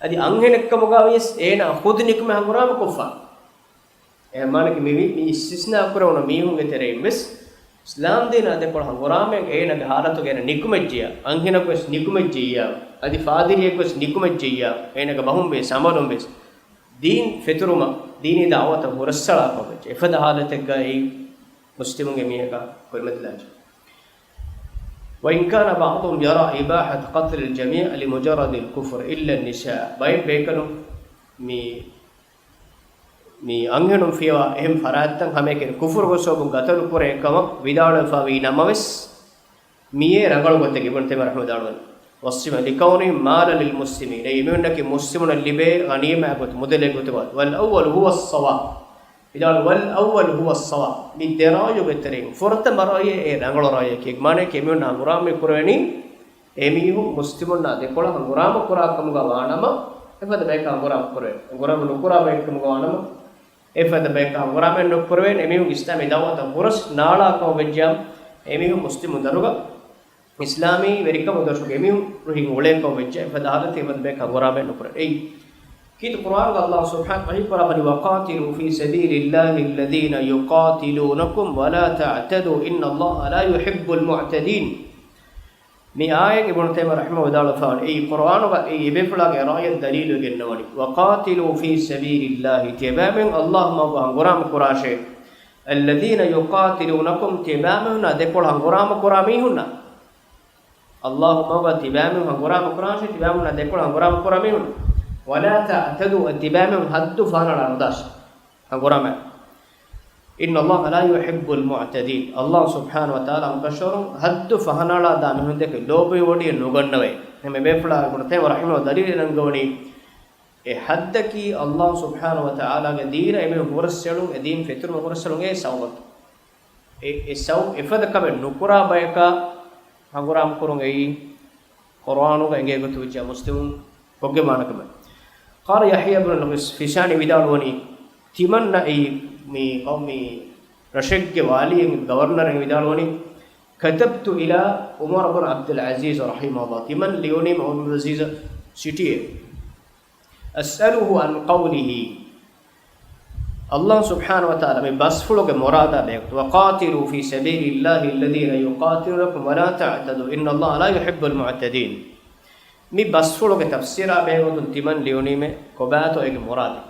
އަދި އަންހެނެއްކަމުގަވިޔަސް އޭނާ ޚުދު ނިކުމެ ހަނގުރާމަ ކޮށްފާނެ. އެ މާނައަކީ މި މި އިސްތިސްނާ ކުރެވުނު މީހުންގެ ތެރެއިން ވެސް އިސްލާމް ދީނާ ދެކޮޅަށް ހަނގުރާމައެއް އޭނަގެ ހާލަތުގަ އޭނަ ނިކުމެއްޖިއްޔާ، އަންހެނަކު ވެސް ނިކުމެއްޖިއްޔާ، އަދި ފާދިރިއެއް ވެސް ނިކުމެއްޖިއްޔާ، އޭނަގެ ބަހުން ވެސް އަމަލުން ވެސް ދީން ފެތުރުމަށް، ދީނީ ދަޢުވަތަށް ހުރަސްއަޅާކަށް ވެއްޖެ. އެފަދަ ހާލަތެއްގައި މުސްލިމުންގެ މީހަކާ ކުރިމަތިލާންޖެ. وإن كان بعضهم يرى إباحة قتل الجميع لمجرد الكفر إلا النساء. ބައެއް ބޭކަލުން މި، މި އަންހެނުން ފިޔަވާ އެހެން ފަރާތްތައް ހަމައެކަނި ކުފުރުގެ ސަބަބުން ގަތަލު ކުރޭ ކަމަށް ވިދާޅުވެފައިވީ ނަމަވެސް، މިއޭ ރަނގަޅު ގޮތެއް. އިބްނު ތައިމިއްޔާ ރަޙިމަހުﷲ ވިދާޅުވަނީ، والصفة لكونهم مالا للمسلمين، އެ އިމީހުންނަކީ މުސްލިމުންނަށް ލިބޭ ޣަނީމާ ގޮތު، މުދަލެއް ގޮތުގަ. والأول هو الصواب. ވިދާޅު، والأول هو الصواب. މި ދެ ރާޔުގެ ތެރެއިން ފުރަތަމަ ރާޔެއް އެ ރަނގަޅު ރާޔަކީ. އެ މާނައަކީ އެމީހުންނަށް ހަނގުރާމަ ކުރެވެނީ، އެމީހުން މުސްލިމުންނާ ދެކޮޅަށް ހަނގުރާމަ ކުރާ ކަމުގަ ވާނަމަ، އެފަދަ ބަޔަކާ ހަނގުރާމަ ކުރެވޭ. ހަނގުރާމަ ނުކުރާ ބައެއްކަމުގަ ވާނަމަ، އެފަދަ ބަޔަކާ ހަނގުރާމައެއް ނުކުރެވޭނެ. އެމީހުން އިސްލާމީ ދަޢުވަތަށް ހުރަސް ނާޅާކަމަށް ވެއްޖާ، އެމީހުން މުސްލިމުން ދަރުގަ އިސްލާމީ ވެރިކަމުގެ ދޮށުގަ އެމީހުން ރުހިން އުޅޭކަމަށް ވެއްޖެ. އެފަދަ ހާލަތެއް އެފަދަ ބަޔަކާ ހަނގުރާމައެއް ނުކުރޭ. އެއީ ކީރިތި ޤުރުއާނުގަ ﷲ ސުބްޙާނަހޫ ވަތަޢާލާ ވަޙީ ކުރާ ފަދައިން، وقاتلوا في سبيل الله الذين يقاتلونكم ولا تعتدوا إن الله لا يحب المعتدين. މި އާޔަތް އިބްނު ތައިމިއްޔާ ރަޙިމަހުﷲ ވިދާޅުވެފައިވަނީ، އެއީ ޤުރުއާނުގަ އެއީ އެބޭފުޅާގެ ރާޔަށް ދަލީލުވެގެންނެވަނީ. وقاتلوا في سبيل الله، ތިޔަބައިމީހުން ﷲ މަގުގަ ހަނގުރާމަ ކުރާށޭ. الذين يقاتلونكم، ތިޔަބައިމީހުންނާ ދެކޮޅަށް ހަނގުރާމަ ކުރާ މީހުންނާ. ﷲ މަގުގަ ތިބައިމީހުން ހަނގުރާމަ ކުރާށޭ، ތިބައިމީހުންނާ ދެކޮޅަށް ހަނގުރާމަ ކުރާ މީހުން. ولا تعتدوا، ތިބައިމީހުން ޙައްދު ފަހަނަޅާ ނުދާށޭ. ހަނގުރާމަ. إن الله لا يحب المعتدين. ﷲ ސުބްޙާނަހޫ ވަތަޢާލާ ހަމަކަށަވަރުން ޙައްދު ފަހަނަޅާ ދާ މީހުން ދެކެ ލޯބިވެވޮޑިއެއް ނުގަންނަވައޭ. އެހެންވެ ބޭފުޅާ އިބްނު ތައިމިއްޔާ ރަޙިމަހުﷲ ދަލީލެއް ނަންގަވަނީ، އެ ޙައްދަކީ ﷲ ސުބްޙާނަހޫ ވަތަޢާލާގެ ދީނަށް އެމީހުން ހުރަސްއެޅުން، އެ ދީން ފެތުރުމަށް ހުރަސްއެޅުން އެއީ ސަބަބަކީ. އެ، އެ ސަބަބު އެފަދަ ކަމެއް ނުކުރާ ބަޔަކާ ހަނގުރާމަ ކުރުން އެއީ ޤުރުއާނުގަ އެނގޭ ގޮތު ވެއްޖެ މުސްލިމުން ކޮށްގެންވާނެ ކަމެއް. قال يحيى بن الفيشاني، ވިދާޅުވަނީ، ތިމަންނަ އެއީ މި ޤައުމީ ރަށެއްގެ ވާލީއެއް، ގަވަރުނަރެއް ވިދާޅުވަނީ، كتبت إلى عمر بن عبد العزيز رحمه الله، ތިމަން ލިޔުނީމަ ޢުމަރު ބިން ޢަބްދުލް ޢަޒީޒަށް ޗިޓިއެއް. أسأله عن قوله، ﷲ ސުބްޙާނަހޫ ވަތަޢާލާ މި ބަސްފުޅުގެ މުރާދާ ބެހޭގޮތުން، وقاتلوا في سبيل الله الذين يقاتلونكم ولا تعتدوا إن الله لا يحب المعتدين. މި ބަސްފުޅުގެ ތަފްސީރާ ބެހޭގޮތުން ތިމަން ލިޔުނީމޭ ކޮބާތޯ އޭގެ މުރާދެއް؟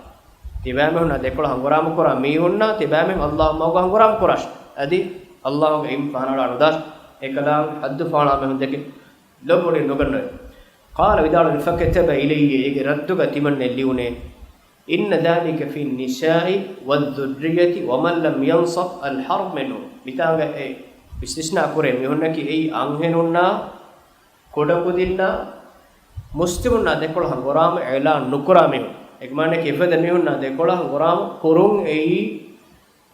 ތިބައިމީހުންނާ ދެކޮޅަށް ހަނގުރާމަ ކުރާ މީހުންނާ ތިބައިމީހުން ﷲ މަގުގަ ހަނގުރާމަ ކުރާށޭ. އަދި ﷲ ގެ އިމް ފަހަނަޅާ ނުދާށޭ. އެކަލާނގެ ޙައްދު ފަހަނަޅާ މީހުން ދެކެ ލޯބިވޮޑިއެއް ނުގަންނަވައޭ. قال، ވިދާޅުވި، فكتب إلي، އޭގެ ރައްދުގަ ތިމަންނެ ލިޔުނޭ، إن ذلك في النساء والذرية ومن لم ينصب الحرمن. މިތާނގަ އެ އިސްތިސްނާ ކުރޭ މީހުންނަކީ އެއީ އަންހެނުންނާ، ކުޑަކުދިންނާ، މުސްލިމުންނާ ދެކޮޅަށް ހަނގުރާމަ އިޢުލާން ނުކުރާ މީހުން. އެގެ މާނައަކީ އެފަދަ މީހުންނާ ދެކޮޅަށް ހަނގުރާމަ ކުރުން އެއީ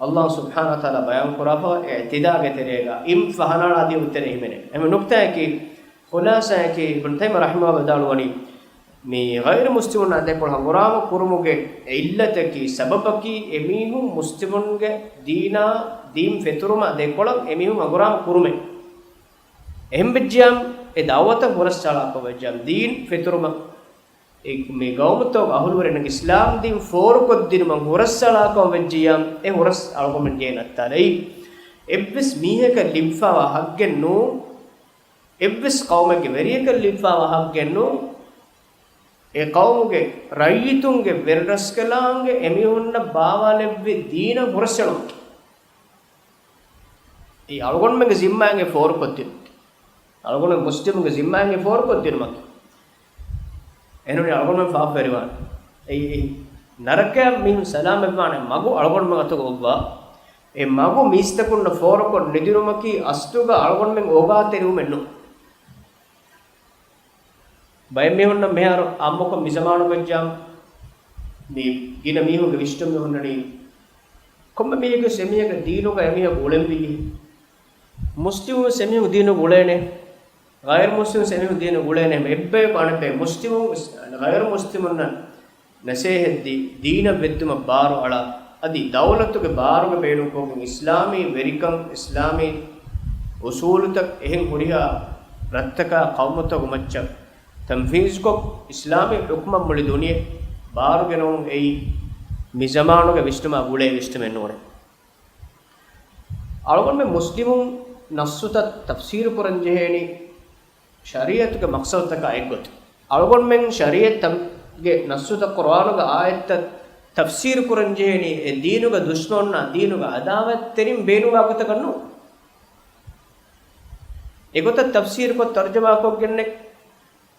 ﷲ ސުބްޙާނަހޫ ވަތަޢާލާ ބަޔާން ކުރާފަ އިޢުތިދާގެ ތެރޭގަ އިމް ފަހަނަޅާ ދިއުން ތެރޭ ހިމެނޭ. އެހެން ނުކްތާއަކީ، ޚުލާޞާއަކީ، އިބްނު ތައިމިއްޔާ ރަޙިމަހުﷲ ވިދާޅުވަނީ، މި ޣައިރު މުސްލިމުންނާ ދެކޮޅަށް ހަނގުރާމަ ކުރުމުގެ ޢިއްލަތަކީ، ސަބަބަކީ، އެމީހުން މުސްލިމުންގެ ދީނާ، ދީން ފެތުރުމާ ދެކޮޅަށް އެމީހުން ހަނގުރާމަ ކުރުމޭ. އެހެންވެއްޖިއްޔާ، އެ ދަޢުވަތަށް ހުރަސްއަޅާކަށް ވެއްޖިއްޔާ، ދީން ފެތުރުމަށް އެ މި ގައުމުތަކުގެ އަހުލުވެރިން އިސްލާމް ދީން ފޯރުކޮށްދިނުމަށް ހުރަސްއަޅާކަށް ވެއްޖިއްޔާ، އެ ހުރަސް އަޅުގަނޑުމެން ގެއިން ނައްތާލައި. އެއްވެސް މީހަކަށް ލިބިފައިވާ ހައްގެއް ނޫން، އެއްވެސް ޤައުމެއްގެ ވެރިޔަކަށް ލިބިފައިވާ ހައްގެއް ނޫން، އެ ޤައުމުގެ ރައްޔިތުންގެ ވެރިރަސްކަލާނގެ އެމީހުންނަށް ބާވާލެއްވި ދީނަށް ހުރަސްއެޅުމަކީ. އެއީ އަޅުގަނޑުމެންގެ ޒިންމާއިން އެ ފޯރުކޮށްދިނުމަކީ. އަޅުގަނޑު މުސްލިމުންގެ ޒިންމާއިން އެ ފޯރުކޮށްދިނުމަކީ. އެހެންވީ އަޅުގަނޑުމެން ފާފަވެރިވާނެ. އެއީ، އެއީ ނަރަކަޔަށް މީހުން ސަލާމަތްވާނެ މަގު އަޅުގަނޑުމެން އަތުގަ އޮއްވާ، އެ މަގު މީސްތަކުންނަށް ފޯރުކޮށް ނުދިނުމަކީ އަސްލުގަ އަޅުގަނޑުމެން އޯގާތެރިވުމެއް ނޫން. ބައެއް މީހުންނަށް މިހާރު އާއްމުކޮށް މި ޒަމާނުގައްޖާ މި ގިނަ މީހުންގެ ވިސްނުމެއް ހުންނަނީ، ކޮންމެ މީހަކުވެސް އެމީހަކަށް ދީނުގަ އެމީހަކު އުޅެންވީ. މުސްލިމުވެސް އެމީހަކު ދީނުގަ އުޅޭނެ. ޣައިރު މުސްލިމުވެސް އެމީހަކު ދީނުގަ އުޅޭނެ. އެއްބަޔަކު އަނެއްބަޔަކު މުސްލިމުން ވެސް ޣައިރު މުސްލިމުންނަށް ނަސޭހަތްދީ، ދީނަށް ވެއްދުމަށް ބާރު އަޅާ، އަދި ދައުލަތުގެ ބާރުގަ ބޭނުންކޮށްގެން އިސްލާމީ ވެރިކަން، އިސްލާމީ އުސޫލުތައް އެހެން ހުރިހާ ރަށްތަކާ ޤައުމުތަކު މައްޗަށް ތަންފީޒުކޮށް، އިސްލާމީ ޙުކުމަށް މުޅި ދުނިޔެ ބާރުގެނައުން އެއީ މި ޒަމާނުގެ ވިސްނުމާ ގުޅޭ ވިސްނުމެއް ނޫނޭ. އަޅުގަނޑުމެން މުސްލިމުން ނައްސުތައް ތަފްސީރު ކުރަން ޖެހޭނީ ޝަރީޢަތުގެ މަޤްޞަދުތަކާ އެއްގޮތަށް. އަޅުގަނޑުމެން ޝަރީޢަތުގެ ނައްސުތައް، ޤުރުއާނުގެ އާޔަތްތައް ތަފްސީރު ކުރަން ޖެހޭނީ އެ ދީނުގަ ދުޝްމަނުންނާ ދީނުގަ އަދާވަތްތެރިން ބޭނުންވާ ގޮތަކަށް ނޫން. އެގޮތަށް ތަފްސީރުކޮށް ތަރުޖަމާކޮށްގެންނެއް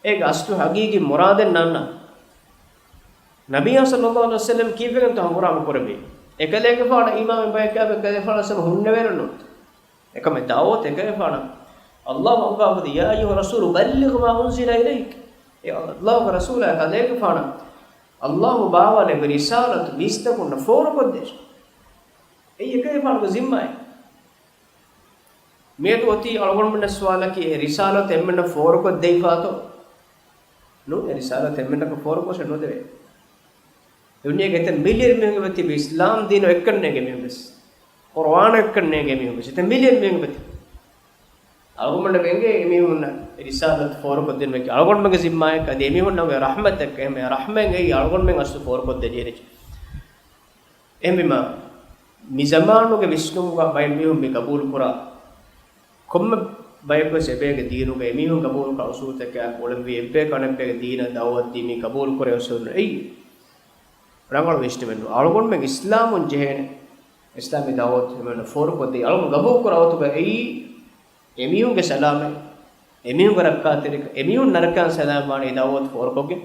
އޭގެ އަސްލު ހަގީގީ މުރާދެއް ނާންނާނެ. ނަބިއްޔާ ޞައްލައްލާހު ޢަލައިހި ވަސައްލަމް ކީއްވެގެންތޯ ހަނގުރާމަ ކުރެއްވީ؟ އެކަލޭގެފާނަށް އީމާންވި ބަޔަކާ އެކަލޭގެފާނަށް ހުންނެވޭނެ ނޫން. އެކަމެއް ދަޢުވަތު އެކަލޭގެފާނަށް އައްލާހު އަންގާފަދަ، "يا أيها الرسول بلغ ما أنزل إليك." އޭ އައްލާހުގެ ރަސޫލާ، ކަލޭގެފާނަށް އައްލާހު ބާވާލެއްވި ރިސާލަތު މީސްތަކުންނަށް ފޯރުކޮށްދޭށޭ. އެއީ އެކަލޭގެފާނުގެ ޒިންމާއެއް. މިއަދު އޮތީ އަޅުގަނޑުމެންނަށް ސުވާލަކީ، އެ ރިސާލަތު އެންމެންނަށް ފޯރުކޮށްދެވިފާތޯ؟ ނޫން، އެ ރިސާލަތު އެންމެންނަކަށް ފޯރުކޮށެއް ނުދެވޭ. ދުނިޔޭގެ އެތައް މިލިއަން މީހުންގެ ބަތި އިސްލާމް ދީނު އެއްކަން ނޭނގޭ މީހުން ވެސް، ޤުރުއާނު އެއްކަން ނޭނގޭ މީހުން ވެސް، އެތައް މިލިއަން މީހުންގެ ބަތި. އަޅުގަނޑުމެން އެނގޭ އެމީހުންނަށް އެ ރިސާލަތު ފޯރުކޮށްދިނުމަކީ އަޅުގަނޑުމެންގެ ޒިންމާއެއް، އަދި އެމީހުންނަށް ރަޙްމަތެއް. އެހެން ރަޙްމަތް އެއީ އަޅުގަނޑުމެން އަސްލު ފޯރުކޮށްދޭނެ ޖެހޭނެ. އެހެންވީމަ، މި ޒަމާނުގެ ވިސްނުމުގަ ބައެއް މީހުން މި ގަބޫލުކުރާ، ކޮންމެ ބަޔަކުވެސް އެބޭގެ ދީނުގަ އެމީހުން ގަބޫލުކުރާ އުސޫލުތަކާ އުޅެންވީ، އެއްބަޔަކު އަނެއްބައިގެ ދީނަށް ދަޢުވަތު ދީ މި ގަބޫލުކުރޭ އުސޫލު އެއީ. ރަނގަޅު ވިސްނުމެއް ނޫން. އަޅުގަނޑުމެން އިސްލާމުން ޖެހޭނެ، އިސްލާމީ ދަޢުވަތު އެމީހުންނަށް ފޯރުކޮށްދީ، އަޅުގަނޑު ގަބޫލުކުރާ ގޮތުގަ އެއީ، އެމީހުންގެ ސަލާމަތް، އެމީހުންގެ ރައްކާތެރިކަން، އެމީހުން ނަރަކައިން ސަލާމަތްވާނީ ދަޢުވަތު ފޯރުކޮށްގެން.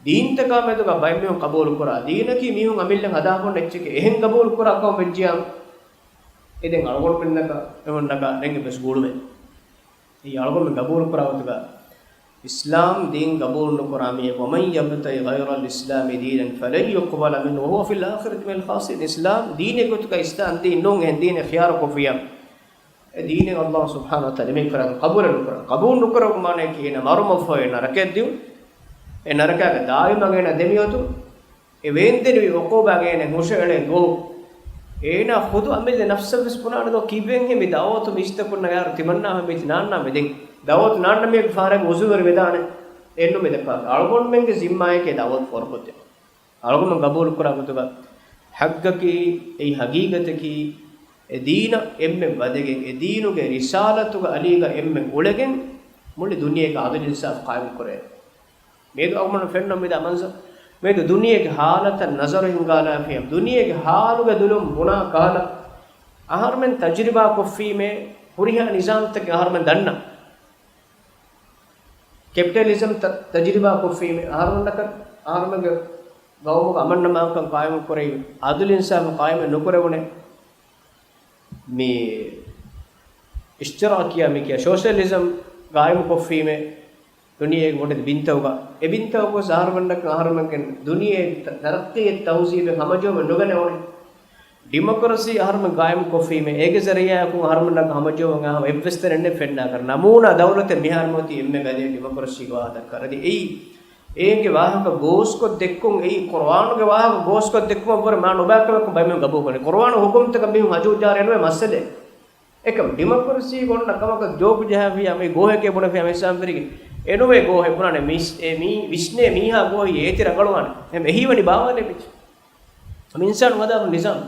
ދީންތަކާ މެދުގަ ބައެއް މީހުން ޤަބޫލުކުރާ ދީނަކީ މީހުން އަމިއްލަ ހަދާފަ އޮންނަ އެއްޗެކޭ. އެހެން ޤަބޫލުކުރާ ކަމަށް ވެއްޖިއްޔާ، އެ ދެން އަޅުގަނޑުމެންނަކަށް އެމީހުންނަކަށް ރެނގެ ވެސް ގުޅުމެއް. އެއީ އަޅުގަނޑުމެން ގަބޫލުކުރާ ގޮތުގަ އިސްލާމް ދީން ގަބޫލު ނުކުރާ މީހަކު، وَمَن يَبْتَغِ غَيْرَ الْإِسْلَامِ دِينًا فَلَن يُقْبَلَ مِنْهُ وَهُوَ فِي الْآخِرَةِ مِنَ الْخَاسِرِينَ. އިސްލާމް ދީނެއް ގޮތުގަ އިސްލާމް ދީން ނޫން އެހެން ދީނެއް ޚިޔާރު ކޮށްފިއްޔާ، އެ ދީނެއް އައްލާހު ސުބްޙާނަހޫ ވަތަޢާލާ މި ކަރަން ޤަބޫލެއް ނުކުރާ. ޤަބޫލު ނުކުރެވުމާނައަކީ އޭނަ މަރުމަގުފަހު އެ ނަރަކައަށް ދިއުން. އެ ނަރަކާގެ ދާއިމަށް އޭނަ ދެމިއޮތުން. އެ ވޭންދެނިވި ޢުޤޫބާގެ އޭނަ ހުށައެޅޭ ދުވަހު، އޭނާ ޚުދު އަމިއްލަ ނަފްސަށް ވެސް ބުނާނެ ދޯ، ކީއްވެހޭ މި ދަޢުވަތު މީސްތަކުންނަށް އަޔާރު ތިމަންނާ މި ތި ނާންނާ މި ދެން ދަޢުވަތު ނާންނަ މީހަކު ފާރައިގެ އުޒުރުވެރި ވެދާނެ. އެއްނު މި ދައްކާ. އަޅުގަނޑުމެންގެ ޒިންމާއެކޭ ދަޢުވަތު ފޯރުކޮށްދޭން. އަޅުގަނޑުމެން ގަބޫލުކުރާ ގޮތުގަ ޙައްޤަކީ، އެއީ ހަގީގަތަކީ، އެ ދީނަށް އެންމެން ވަދެގެން، އެ ދީނުގެ ރިސާލަތުގެ އަލީގަ އެންމެން އުޅެގެން، މުޅި ދުނިޔޭގަ ޢަދުލު އިންސާފު ޤާއިމު ކުރޭ. މިއަދު އަޅުގަނޑު ފެންނަ މިދާ މަންޒަރު، މިއަދު ދުނިޔޭގެ ޙާލަތަށް ނަޒަރު ހިންގާލާފިޔާ، ދުނިޔޭގެ ޙާލުގެ ދުލުން ބުނާ ކަހަލަ، އަހަރުމެން ތަޖުރިބާ ކޮށްފީމޭ ހުރިހާ ނިޒާމްތަކެއް އަހަރުމެން ދަންނަ. ކެޕިޓަލިޒަމް ތަ-، ތަޖުރިބާ ކޮށްފީމޭ އަހަރުމެންނަކަށް، އަހަރުމެންގެ ގައުމުގަ އަމަން އަމާންކަން ޤާއިމު ކުރެވި، އަދުލު އިންސާފު ޤާއިމެއް ނުކުރެވުނޭ. މި އިޝްތިރާކިއްޔާ މި ކިޔާ ސޯޝަލިޒަމް ގާއިމު ކޮށްފީމޭ ދުނިޔޭގެ މުޅި ބިންތަކުގަ، އެ ބިންތަކުގަ އަހަރުމެންނަކަށް އަހަރުމެންގެ ދުނިޔޭ ތަ-، ތަރައްޤީ ތަހުޒީބެއް ހަމަޖެހުމެއް ނުގަނެވުނެ. ޑިމޮކްރަސީ އަހަރުމެން ގާއިމު ކޮށްފީމޭ، އޭގެ ޒަރީޢާއަކުން އަހަރުމެންނަކަށް ހަމަޖެހުމުން އަހަ އެއްވެސް ތަނެއް ނެތް ފެންނާކަށް. ނަމޫނާ ދައުލަތެއް މިހާރު މިއޮތީ އެންމެ ގަދައިން ޑިމޮކްރަސީގެ ވާހަކަ ދައްކާ. އަދި އެއީ އޭގެ ވާހަކަ ގޯސްކޮށް ދެއްކުން، އެއީ ޤުރުއާނުގެ ވާހަކަ ގޯސްކޮށް ދެއްކުމަށްވުރެ މާ ނުބައިކަމަކުން ބައެއް މީހުން ގަބޫލުކުރަނީ. ޤުރުއާނު ހުކުމްތަކަށް މީހުން ހަޖޫ ޖާރޭ ނުވޭ މައްސަލައެއް. އެކަމް ޑިމޮކްރަސީގަ އޮންނަ ކަމަކަށް ޖޯކް ޖަހާފިޔާ މި ގޯހެކޭ ބުނެފިޔާ މި ސާމްފިރިގެ އެނުވޭ ގޯހެއް ބުނާނެ މީސް-، އެ މީ ވިސްނޭ މީހާ ގޯހި އޭތި ރަނގަޅުވާނެ. އެހެން އެހީވަނީ ބާވާލެއް ވެއްޖެ. މި އިންސާނު ހަދާފަ ނިޒާމް.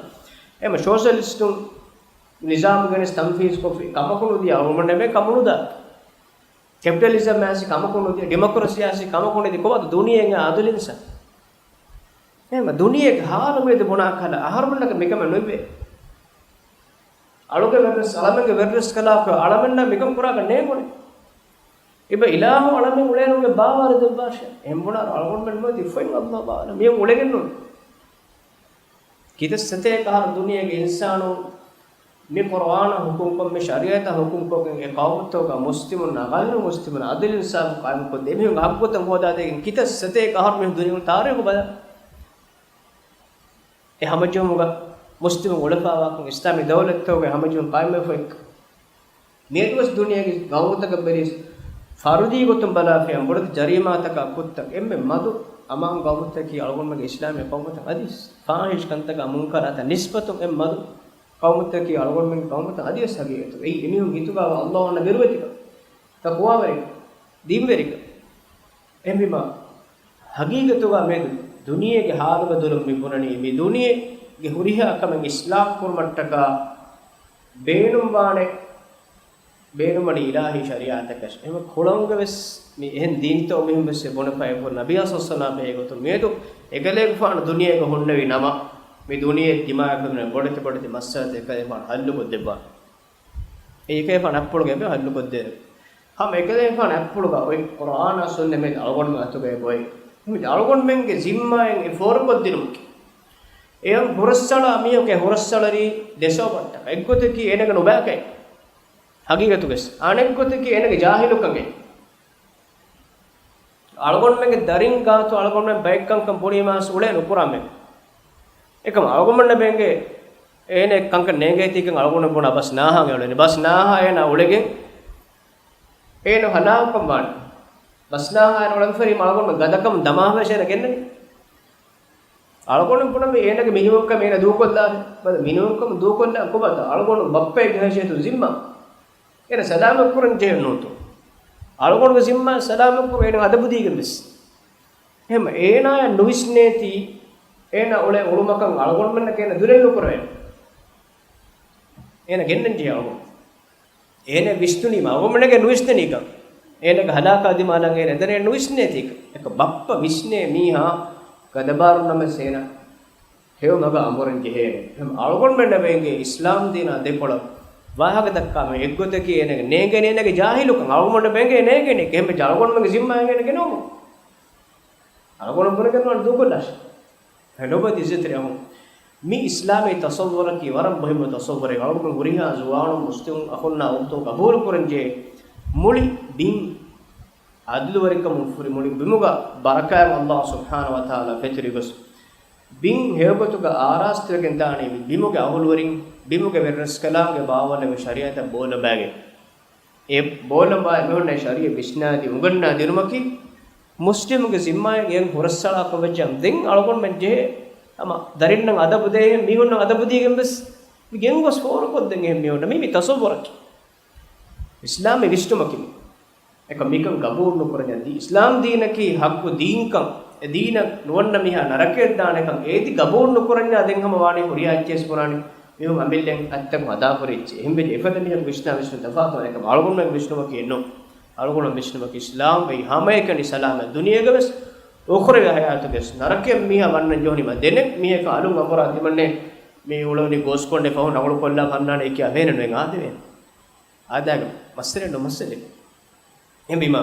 އެމަ ސޯޝަލިސްޓުން ނިޒާމް ގެނެސް ތަންފީޒް ކޮށްފި ކަމަކު ނުދިޔަ އަޅުގަނޑުމެން ކަމުނުދާ. ކެޕިޓަލިޒަމް އާސި ކަމަކު ނުދިޔަ، ޑިމޮކްރަސީ އާސި ކަމަކު ނުދިޔަ، ކޮބާތަ ދުނިޔެއިން އާ އަދުލިންސާ؟ އެހެން ދުނިޔޭގެ ހާލު މިއަދު ބުނާ ކަހަލަ އަހަރުމެންނަކަށް މިކަމެއް ނުއިވޭ. އަޅުގެ ވެރިރަސް އަޅަމެންގެ ވެރިރަސްކަލާކޮ އަޅަމެންނަށް މިކަން ކުރާކަށް ނޭނގުނެ. އިބަ އިލާހު އަޅަމެން އުޅޭނުގެ ބާވާރު ދެއްވާށޭ. އެހެން ބުނާރު އަޅުގަނޑުމެން ނުވަތި ފޮތް އައްލާ ބާވާލަ. މިއަށް އުޅެގެން ނޫން. ކިތައް ސަތޭކަ އަހަރު ދުނިޔޭގެ އިންސާނުން މި ޤުރުއާނަށް ހުކުމްކޮށް، މި ޝަރީޢަތަށް ހުކުމްކޮށްގެން އެ ޤައުމުތަކުގަ މުސްލިމުންނާ ޣައިރު މުސްލިމުން އަދުލު އިންސާފު ޤާއިމުކޮށްދޭ. މީހުންގެ ޙައްޤުތައް ހޯދާދޭގެން ކިތައް ސަތޭކަ އަހަރު މީހުން ދުނިޔެއަށް ތާރީޚު ބަލަ. އެ ހަމަޖެހުމުގަ މުސްލިމުން އުޅެފާވާކަން، އިސްލާމީ ދައުލަތްތަކުގެ ހަމަޖެހުން ޤާއިމްވެފައި. މިއަދުވެސް ދުނިޔޭގެ ގައުމުތަކަށް ބެލިސް، ފަރުދީ ގޮތުން ބަލާފިޔާ ބޮޑެތި ޖަރީމާތަކާ ކުށްތައް އެންމެ މަދު އަމާން ގައުމުތަކީ އަޅުގަނޑުމެންގެ އިސްލާމީ ޤައުމުތައް އަދިވެސް ފާހިޝް ކަންތަކާ މުންކަރާތައް ނިސްބަތުން އެންމެ މަދު ޤައުމުތަކީ އަޅުގަނޑުމެންގެ ޤައުމުތައް އަދިވެސް ހަގީގަތުގަ. އެއީ އެމީހުން ހިތުގަ އަވާ ﷲ އަންނަ ބިރުވެތިކަން، ތަޤްވާވެރިކަން، ދީންވެރިކަން. އެހެންވީމަ، ހަގީގަތުގަ މިއަދު ދުނިޔޭގެ ހާލުބަދަލުން މި ބުނަނީ، މި ދުނިޔޭގެ ހުރިހާ ކަމެއް އިސްލާޙް ކުރުމަށްޓަކާ ބޭނުންވާނެ، ބޭނުންވަނީ އިލާހީ ޝަރީޢަތަކަށް. އެހެން ކުޅަނގުގަވެސް މި އެހެން ދީންތައް މީހުންވެސް އެ ބުނެފަ އެބަހުރި ނަބިއްޔާ ޞައްލަﷲ ވަސައްލަމަ ބެހޭ ގޮތުން މިއަދު އެކަލޭގެފާނު ދުނިޔޭގަ ހުންނެވި ނަމަ، މި ދުނިޔެ ދިމާވެފަ ބޮޑެތި ބޮޑެތި މައްސަލަތައް އެކަލޭގެފާނު ޙައްލުކޮށްދެއްވާނެ. އެ އެކަލޭގެފާނު އަތްޕުޅުގަ އެބަ ޙައްލުކޮށްދޭނެ. ހަމަ އެކަލޭގެފާނު އަތްޕުޅުގަ އޮތް ޤުރްއާނާ ސުންނަތް މެދު އަޅުގަނޑުމެން އަތުގަ އެބައޮތް. އަޅުގަނޑުމެންގެ ޒިންމާއިން އެ ފޯރުކޮށްދިނުމަކީ، އެޔަށް ހުރަސްއަޅާ މީހަކު އެ ހުރަސްއަޅަރީ ދެ ސަބަބަށްޓަކައި. އެއްގޮތަކީ އޭނަގެ ނުބައިކަން. ހަގީގަތުގަވެސް. އަނެއްގޮތަކީ އޭނަގެ ޖާހިލުކަން. އަޅުގަނޑުމެންގެ ދަރިން ގާތު އަޅުގަނޑުމެން ބައެއް ކަންކަން ބުނީމާ އުޅޭ ނުކުރާމެ. އެކަމަ އަޅުގަނޑުމެންނަށް ބޭނގޭ އޭނަ ކަންކަން ނޭނގޭތީކަން އަޅުގަނޑު ބުނާ ބަސް ނާހާ އެ އުޅެނީ. ބަސް ނާހާ އޭނަ އުޅެގެން އޭނަ ހަލާކުކަން ވާނެ. ބަސް ނާހާ އޭނަ އުޅެން ފެރީމަ އަޅުގަނޑުމެން ގަދަކަމުން ދަމާފައި އޭނަ ގެންނަނީ. އަޅުގަނޑު ބުނަމި އޭނަގެ މިނިވަންކަމެއް އޭނަ ދޫކޮށްލާނެ. ބަލަ މިނިވަންކަމުން ދޫކޮށްލާން ކޮބާތަ؟ އަޅުގަނޑު ބައްޕައެއްގެ ހައިސިއްޔަތުން ޒިންމާ. އޭނަ ސަލާމަތްކުރަން ޖެހެން ނޫންތޯ؟ އަޅުގަނޑުގެ ޒިންމާ ސަލާމަތްކުރުން އޭނަ އަދަބުދީގެން ވެސް. އެހެން އޭނާޔަށް ނުވިސްނޭތީ، އޭނަ އުޅޭ އުޅުމަކަށް އަޅުގަނޑުމެންނަކަށް އޭނަ ދުލެއް ނުކުރެވޭނެ. އޭނަ ގެންނަން ޖެހޭ އަޅުގަނޑު. އޭނަ ވިސްނުނީމަ އަޅުގަނޑުމެންނަކަށް ނުވިސްނެނީކަން. އޭނަގެ ހަލާކާ ދިމާލަށް އޭނަ ދެނެ ނުވިސްނޭތީކަން. އެކަ ބައްޕަ ވިސްނޭ މީހާ ގަދަބާރުންނަމަސް އޭނަ ހެޔޮ މަގަށް އަނބުރަން ޖެހޭނެ. އަޅުގަނޑުމެންނަށް ބޭނގޭ އިސްލާމް ދީނާ ދެކޮޅަށް ވާހަކަ ދައްކާމެ އެއްގޮތަކީ އޭނަގެ ނޭނގޭނެ އޭނަގެ ޖާހިލުކަން. އަޅުގަނޑުމެންނަށް ބޭނގޭ ނޭނގޭނެ. އެހެންވެއްޖެ އަޅުގަނޑުމެންގެ ޒިންމާއަށް އޭނަ ގެނައުމުން. އަޅުގަނޑު ބުނެގެން ނުވާނެ ދޫކޮށްލާށި. ހެން އޮބަދި އިއްޒަތްތެރި އަހުން. މި އިސްލާމީ ތަޞައްވުރަކީ ވަރަށް މުހިއްމު ތަޞައްވުރެއް. އަޅުގަނޑު ހުރިހާ ޒުވާނުން މުސްލިމު އަޚުންނާ އުޚްތުން ޤަބޫލު ކުރަންޖެހޭ. މުޅި ބިން އަދުލުވެރިކަމުން ފުރި މުޅި ބިމުގަ ބަރަކާތް ﷲ ސުބްޙާނަހޫ ވަތަޢާލާ ފެތުރި ގޮސް، ބިން ހެޔޮގޮތުގަ އާރާސްތުވެގެން ދާނީ ބިމުގެ އަހުލުވެރިން، ބިމުގެ ވެރިރަސްކަލާނގެ ބާވަލެއް ޝަރީޢަތަށް ބޯލަނބާގެން. އެ ބޯލަނބާ އެމީހުންނަށް ޝަރީޢަތް ވިސްނާދީ އުނގަންނާ ދިނުމަކީ، މުސްލިމުގެ ޒިންމާއެއް އެއަށް ހުރަސްއަޅާކަށް ވެއްޖެ. ދެން އަޅުގަނޑުމެން ޖެހޭ ހަމަ ދަރިންނަށް އަދަބު ދޭ އެހެން މީހުންނަށް އަދަބު ދީގެން ވެސް މި ގެންގޮސް ފޯރުކޮށްދޭން އެހެން މީހުންނަށް. މީ، މީ ތަޞައްވުރަކީ. އިސްލާމީ ވިސްނުމަކީ. އެކަމް މިކަން ގަބޫލު ނުކުރަންޏާ ދީ، އިސްލާމް ދީނަކީ ޙައްޤު ދީންކަން، އެ ދީނަށް ނުވަންނަ މީހާ ނަރަކަޔަށް ދާނެކަން އޭތި ގަބޫލު ނުކުރަންޏާ ދެން ހަމަ ވާނީ ހުރިހާ އެއްޗެއް ވެސް ބުނާނީ މީހުން އަމިއްލައިން އަތްތަކުން ހަދާފަ ހުރި އެއްޗެއް. އެހެންވެއްޖެ އެފަދަ މީހަކު ވިސްނާ ވިސްނުން ތަފާތު ވާނެ. އެކަމް އަޅުގަނޑުމެން ވިސްނުމަކީ އެއްނު. އަޅުގަނޑުމެން ވިސްނުމަކީ އިސްލާމް އެއީ ހަމައެކަނި ސަލާމަތް ދުނިޔޭގަ ވެސް އުޚްރަވީ ޙަޔާތުގަ ވެސް. ނަރަކަޔަށް މީހާ ވަންނަން ޖެހުނީމަ ދެނެއް މީހަކަށް އަލުން އަނބުރާ ތިމަންނެ މި އުޅުނީ ގޯސްކޮނޑެއް ފަހުން ރަނގަޅު ކޮށްލާ ފަންނާނެ ކިޔާ ވޭނެ ނުވެ އާދެވޭނެ. އާދައިގެ މައްސަލައެއް ނޫން މައްސަލައެއް. އެހެންވީމަ،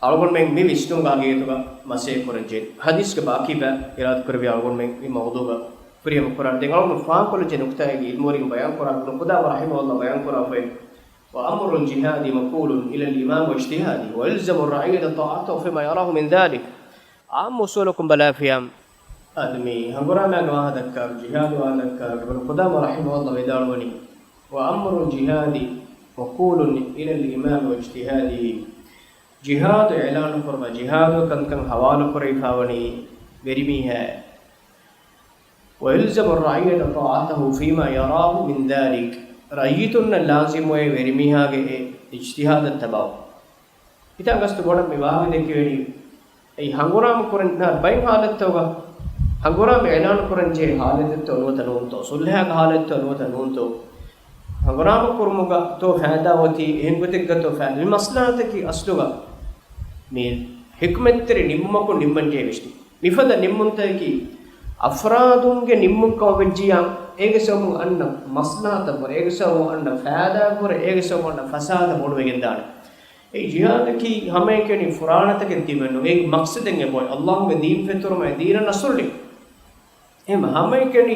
އަޅުގަނޑުމެން މި ވިސްނުން ގާގޭތުގަ މަސޭ ކުރަން ޖެހޭ. ޙަދީޘްގެ ބާކީ ބައި އިރާދަ ކުރެއްވި އަޅުގަނޑުމެން މި މައުޟޫގަ ފުރިހަމަ ކުރާން. ދެން އަޅުގަނޑު ފާހަގަކޮށްލަން ޖެހޭ ނުކުތާއެއް އިލްމުވެރިން ބަޔާން ކުރާ، އިބްނު ޤުދާމާ ރަޙިމަހުﷲ ބަޔާން ކުރާފައި، وأمر الجهاد موكول إلى الإمام واجتهاده، ويلزم الرعية طاعته فيما يراه من ذلك. އާއްމު އުސޫލަކުން ބަލާފިޔާ، އަދި މި ހަނގުރާމައިގެ ވާހަކަ ދައްކާ، ޖިހާދު ވާހަކަ ދައްކާ، އިބްނު ޤުދާމާ ރަޙިމަހުﷲ ވިދާޅުވަނީ، وأمر الجهاد موكول إلى الإمام واجتهاده. ޖިހާދު އިޢުލާނު ކުރުމަށް، ޖިހާދު ކަންކަން ޙަވާލު ކުރެވިފާވަނީ ވެރިމީހާ. ويلزم الرعية طاعته فيما يراه من ذلك. ރައްޔިތުންނަށް ލާޒިމުވޭ ވެރިމީހާގެ އެ އިޖްތިހާދަށް ތަބާވުން. ހިތާ ގަސްތު ބޮޑަށް މި ވާހަކަ ދެއްކެވެނީ، އެއީ ހަނގުރާމަ ކުރަން، ބައެއް ޙާލަތްތަކުގަ ހަނގުރާމަ އިޢުލާނު ކުރަން ޖެހޭ ޙާލަތެއްތޯ ނުވަތަ ނޫންތޯ، ޞުލްޙައިގެ ޙާލަތްތޯ ނުވަތަ ނޫންތޯ، ހަނގުރާމަ ކުރުމުގަ ތޯ ފައިދާ އޮތީ، އެހެން ގޮތެއްގަ ތޯ ފައިދާ. މި މަޞްލަޙަތަކީ އަޞްލުގަ މި ޙިކްމަތްތެރި ނިންމުމަކުން ނިންމަން ޖެހޭ ވިސްނުން. މިފަދަ ނިންމުންތަކަކީ އަފްރާދުންގެ ނިންމުން ކަމަށް ވެއްޖިޔާ، އޭގެ ސަބަބުން އަންނަ މަޞްލަޙަތަށްވުރެ، އޭގެ ސަބަބުން އަންނަ ފައިދާއަށްވުރެ، އޭގެ ސަބަބުން އަންނަ ފަސާދަ ބޮޑުވެގެން ދާނެ. އެ ޖިހާދަކީ ހަމައެކަނި ފުރާނަތަކެއް ދިމެއް ނޫން. އެއީ މަޤްޞަދެއް އެބައޮތް، ﷲގެ ދީން ފެތުރުމާއި ދީނަށް ނަޞްރު ލިބުން. އެހެން ހަމައެކަނި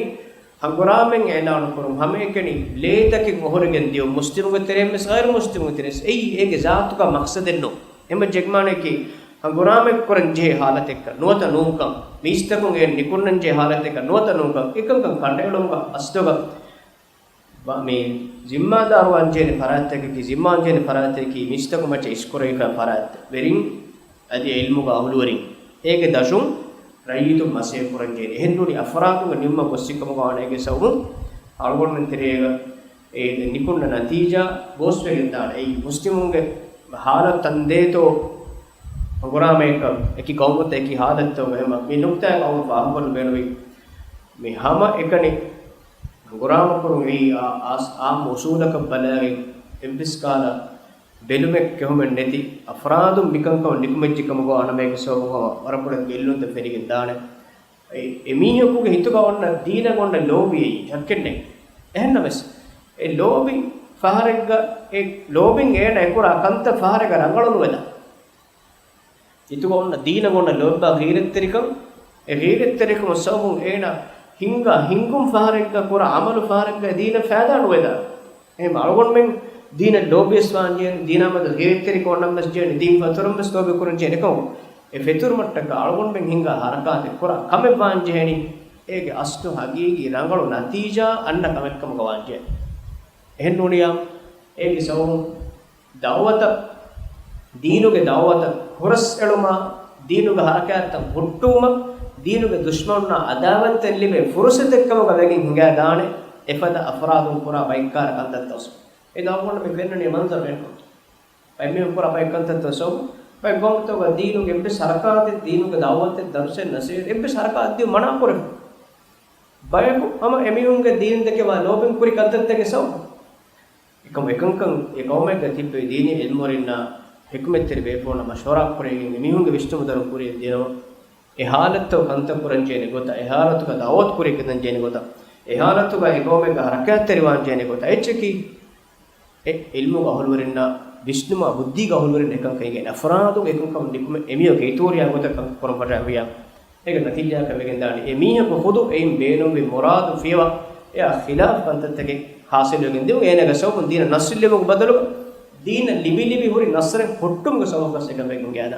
ހަނގުރާމައެއް އިޢުލާނު ކުރުން، ހަމައެކަނި ލޭތަކެއް އޮހޮރިގެން ދިޔުން، މުސްލިމުގެ ތެރެއިން ވެސް ޣައިރު މުސްލިމުގެ ތެރެއިން ވެސް، އެއީ އޭގެ ޒާތުގަ މަޤްޞަދެއް ނޫން. އެހެންވެއްޖެ އެއްމާނައަކީ ހަނގުރާމަ ކުރަން ޖެހޭ ހާލަތެއްގަ ނުވަތަ ނޫންކަން، މީސްތަކުން އެ ނިކުންނަން ޖެހޭ ހާލަތެއްގަ ނުވަތަ ނޫންކަން، އެކަންކަން ކަނޑައެޅުމުގަ އަސްލުގަ ބަ-، މި ޒިންމާދާރުވާން ޖެހޭ ފަރާތްތަކަކީ، ޒިންމާވާން ޖެހޭ ފަރާތްތަކަކީ މީސްތަކުން މައްޗަށް އިސްކުރެވިފަ ފަރާތް ވެރިން، އަދި އިލްމުގެ އަހުލުވެރިން، އޭގެ ދަށުން ރައްޔިތުން މަސައްކަތް ކުރަން ޖެހޭ. އެހެންނޫނީ އަފްރާދުންގެ ނިމުމަށް ގޮއްސިކަމުގަ ވާނެ އޭގެ ސަބަބުން އަޅުގަނޑުމެން ތެރޭގަ އެ ނިކުންނަ ނަތީޖާ ގޯސްވެގެން ދާނެ. އެއީ މުސްލިމުންގެ ހާލަތު ތަންދޭތޯ ހަނގުރާމައަކަށް އެކި ގައުމުތައް އެކި ހާލަތުތައް އެހެމަ މި ނުކްތާއެއް އަޅުގަނޑު ފާހަގަކޮށްލަން ބޭނުމީ. މި ހަމަ އެކަނި ހަނގުރާމަ ކުރުން އެއީ އާ، އާސް، އާ އުސޫލަކަށް ބަލާގެން އެއްވެސް ކަހަލަ ބެލުމެއް ކެހުމެއް ނެތި އަފްރާދުން މިކަންކަމަށް ނިކުމެއްޖެ ކަމުގަ ވާނަމޭގެ ސަބަބުން ހަމަ ވަރަށް ބޮޑަށް ގެއްލުންތައް ފެނިގެން ދާނެ. އެ، އެމީހަކުގެ ހިތުގަ އޮންނަ ދީނަށް އޮންނަ ލޯބި އެއީ ޝައްކެއް ނެތް. އެހެންނަމަވެސް، އެ ލޯބި ފަހަރެއްގަ، އެ ލޯބިން އޭނަ އެކުރާ ކަންތައް ފަހަރެއްގަ ރަނގަޅު ނުވެދާނެ. ހިތުގަ އޮންނަ ދީނަށް އޮންނަ ލޯބި ގީރަތްތެރިކަން، އެ ގީރަތްތެރިކަމުގެ ސަބަބުން އޭނަ ހިންގާ ހިންގުން ފަހަރެއްގަ ކުރާ އަމަލު ފަހަރެއްގަ ދީނަށް ފައިދާ ނުވެދާނެ. އެހެން އަޅުގަނޑުމެން ދީނަށް ލޯބިވެސް ވާން ޖެހޭނެ، ދީނާ މެދު ގޭތްތެރިކަން އޮންނަން ވެސް ޖެހޭނެ، ދީން ފަތުރަން ވެސް ލޯބި ކުރަން ޖެހޭނެ ކަމަށް. އެ ފެތުރުމަށްޓަކާ އަޅުގަނޑުމެން ހިންގާ ހަރަކާތެއް ކުރާ ކަމެއް ވާން ޖެހޭނީ، އޭގެ އަސްލު ހަގީގީ ރަނގަޅު ނަތީޖާ އަންނަ ކަމެއް ކަމުގަ ވާން ޖެހޭނެ. އެހެން ނޫނިއްޔާ، އޭގެ ސަބަބުން ދައުވަތަށް، ދީނުގެ ދައުވަތަށް ހުރަސް އެޅުމާ، ދީނުގެ ހަރަކާތްތައް ހުއްޓުވުމަށް، ދީނުގެ ދުޝްމަނުންނާ އަދާވަތްތައް ލިބޭ ފުރުސަތެއް ކަމުގަ ވެގެން ހިނގާ ދާނެ، އެފަދަ އަފްރާދުން ކުރާ ބައެއްކާރަ ކަންތައްތައް. އެ ދައުވަތުން މި ފެންނަނީ މަންޒަރު އެއްނު. ބައެއް މީހުން ކުރާ ބައެއް ކަންތައްތައް ސަބަބުން، ބައެއް ގައުމުތަކުގަ ދީނުގެ އެއްވެސް ހަރަކާތެއް، ދީނުގެ ދައުވަތެއް، ދަރުސެއް، ނަސޭހަތެއް، އެއްވެސް ހަރަކާތެއް ދިޔުމަށް މަނާ ކުރެވޭ. ބަޔަކު ހަމަ އެމީހުންގެ ދީން ދެކެވާ ލޯބިން ކުރި ކަންތައްތަކެއް ސަބަބުން. އެކަމަކު އެކަންކަން އެ ގައުމެއްގަ ތިއްބެވި ދީނީ އިލްމުވެރިންނާ ޙިކުމަތްތެރި ބޭފުޅުންނާ މަޝްވަރާ ކުރެވިގެން އެމީހުންގެ ވިސްނުމު ދަރުން ކުރިއަށް ދިނުމަށް، އެ ހާލަތުގަ ކަންތައް ކުރަން ޖެހޭނެ ގޮތަށް، އެ ހާލަތުގަ ދައުވަތު ކުރިއަށް ގެންދަން ޖެހޭނެ ގޮތަށް، އެ ހާލަތުގަ އެ ގައުމެއްގަ ހަރަކާތްތެރިވާން ޖެހޭނެ ގޮތަށް އެއްޗަކީ، އެ އިލްމުގެ އަހުލުވެރިންނާ ވިސްނުމާ ބުއްދީގެ އަހުލުވެރިން އެކަން ކައިގެން އަފްރާދުން އެކަންކަމަށް ނިކުމެ އެމީހަކު އިތުވެރިޔާ ގޮތަށް ކަން ކުރަން ފަށާފިޔާ. އޭގެ ނަތީޖާއަކަށް ވެގެންދާނެ އެމީހަކު ޚުދު އެއިން ބޭނުންވި މުރާދު ފިޔަވާ އެއާ ޚިލާފް ކަންތައްތަކެއް ޙާޞިލުވެގެން ދިޔުން. އޭނާގެ ސަބަބުން ދީނަށް ނަޞްރު ލިބުމުގެ ބަދަލުގަ ދީނަށް ލިބި ލިބި ހުރި ނަޞްރެއް ހުއްޓުމުގެ ސަބަބަކަށް އެކަން ވެގެން ގެއަދާ.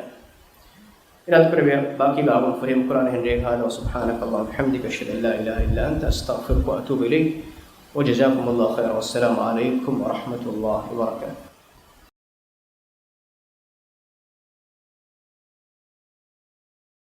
އިރާދަކުރެއްވިޔާ ބާކީ ބާވަން ފުރިހަމަ ކުރާނެ ހެންރޭ ހާދަ. سبحانك اللهم وبحمدك، أشهد أن لا إله إلا أنت، أستغفرك وأتوب إليك، وجزاكم الله خيرا، والسلام عليكم ورحمة الله وبركاته.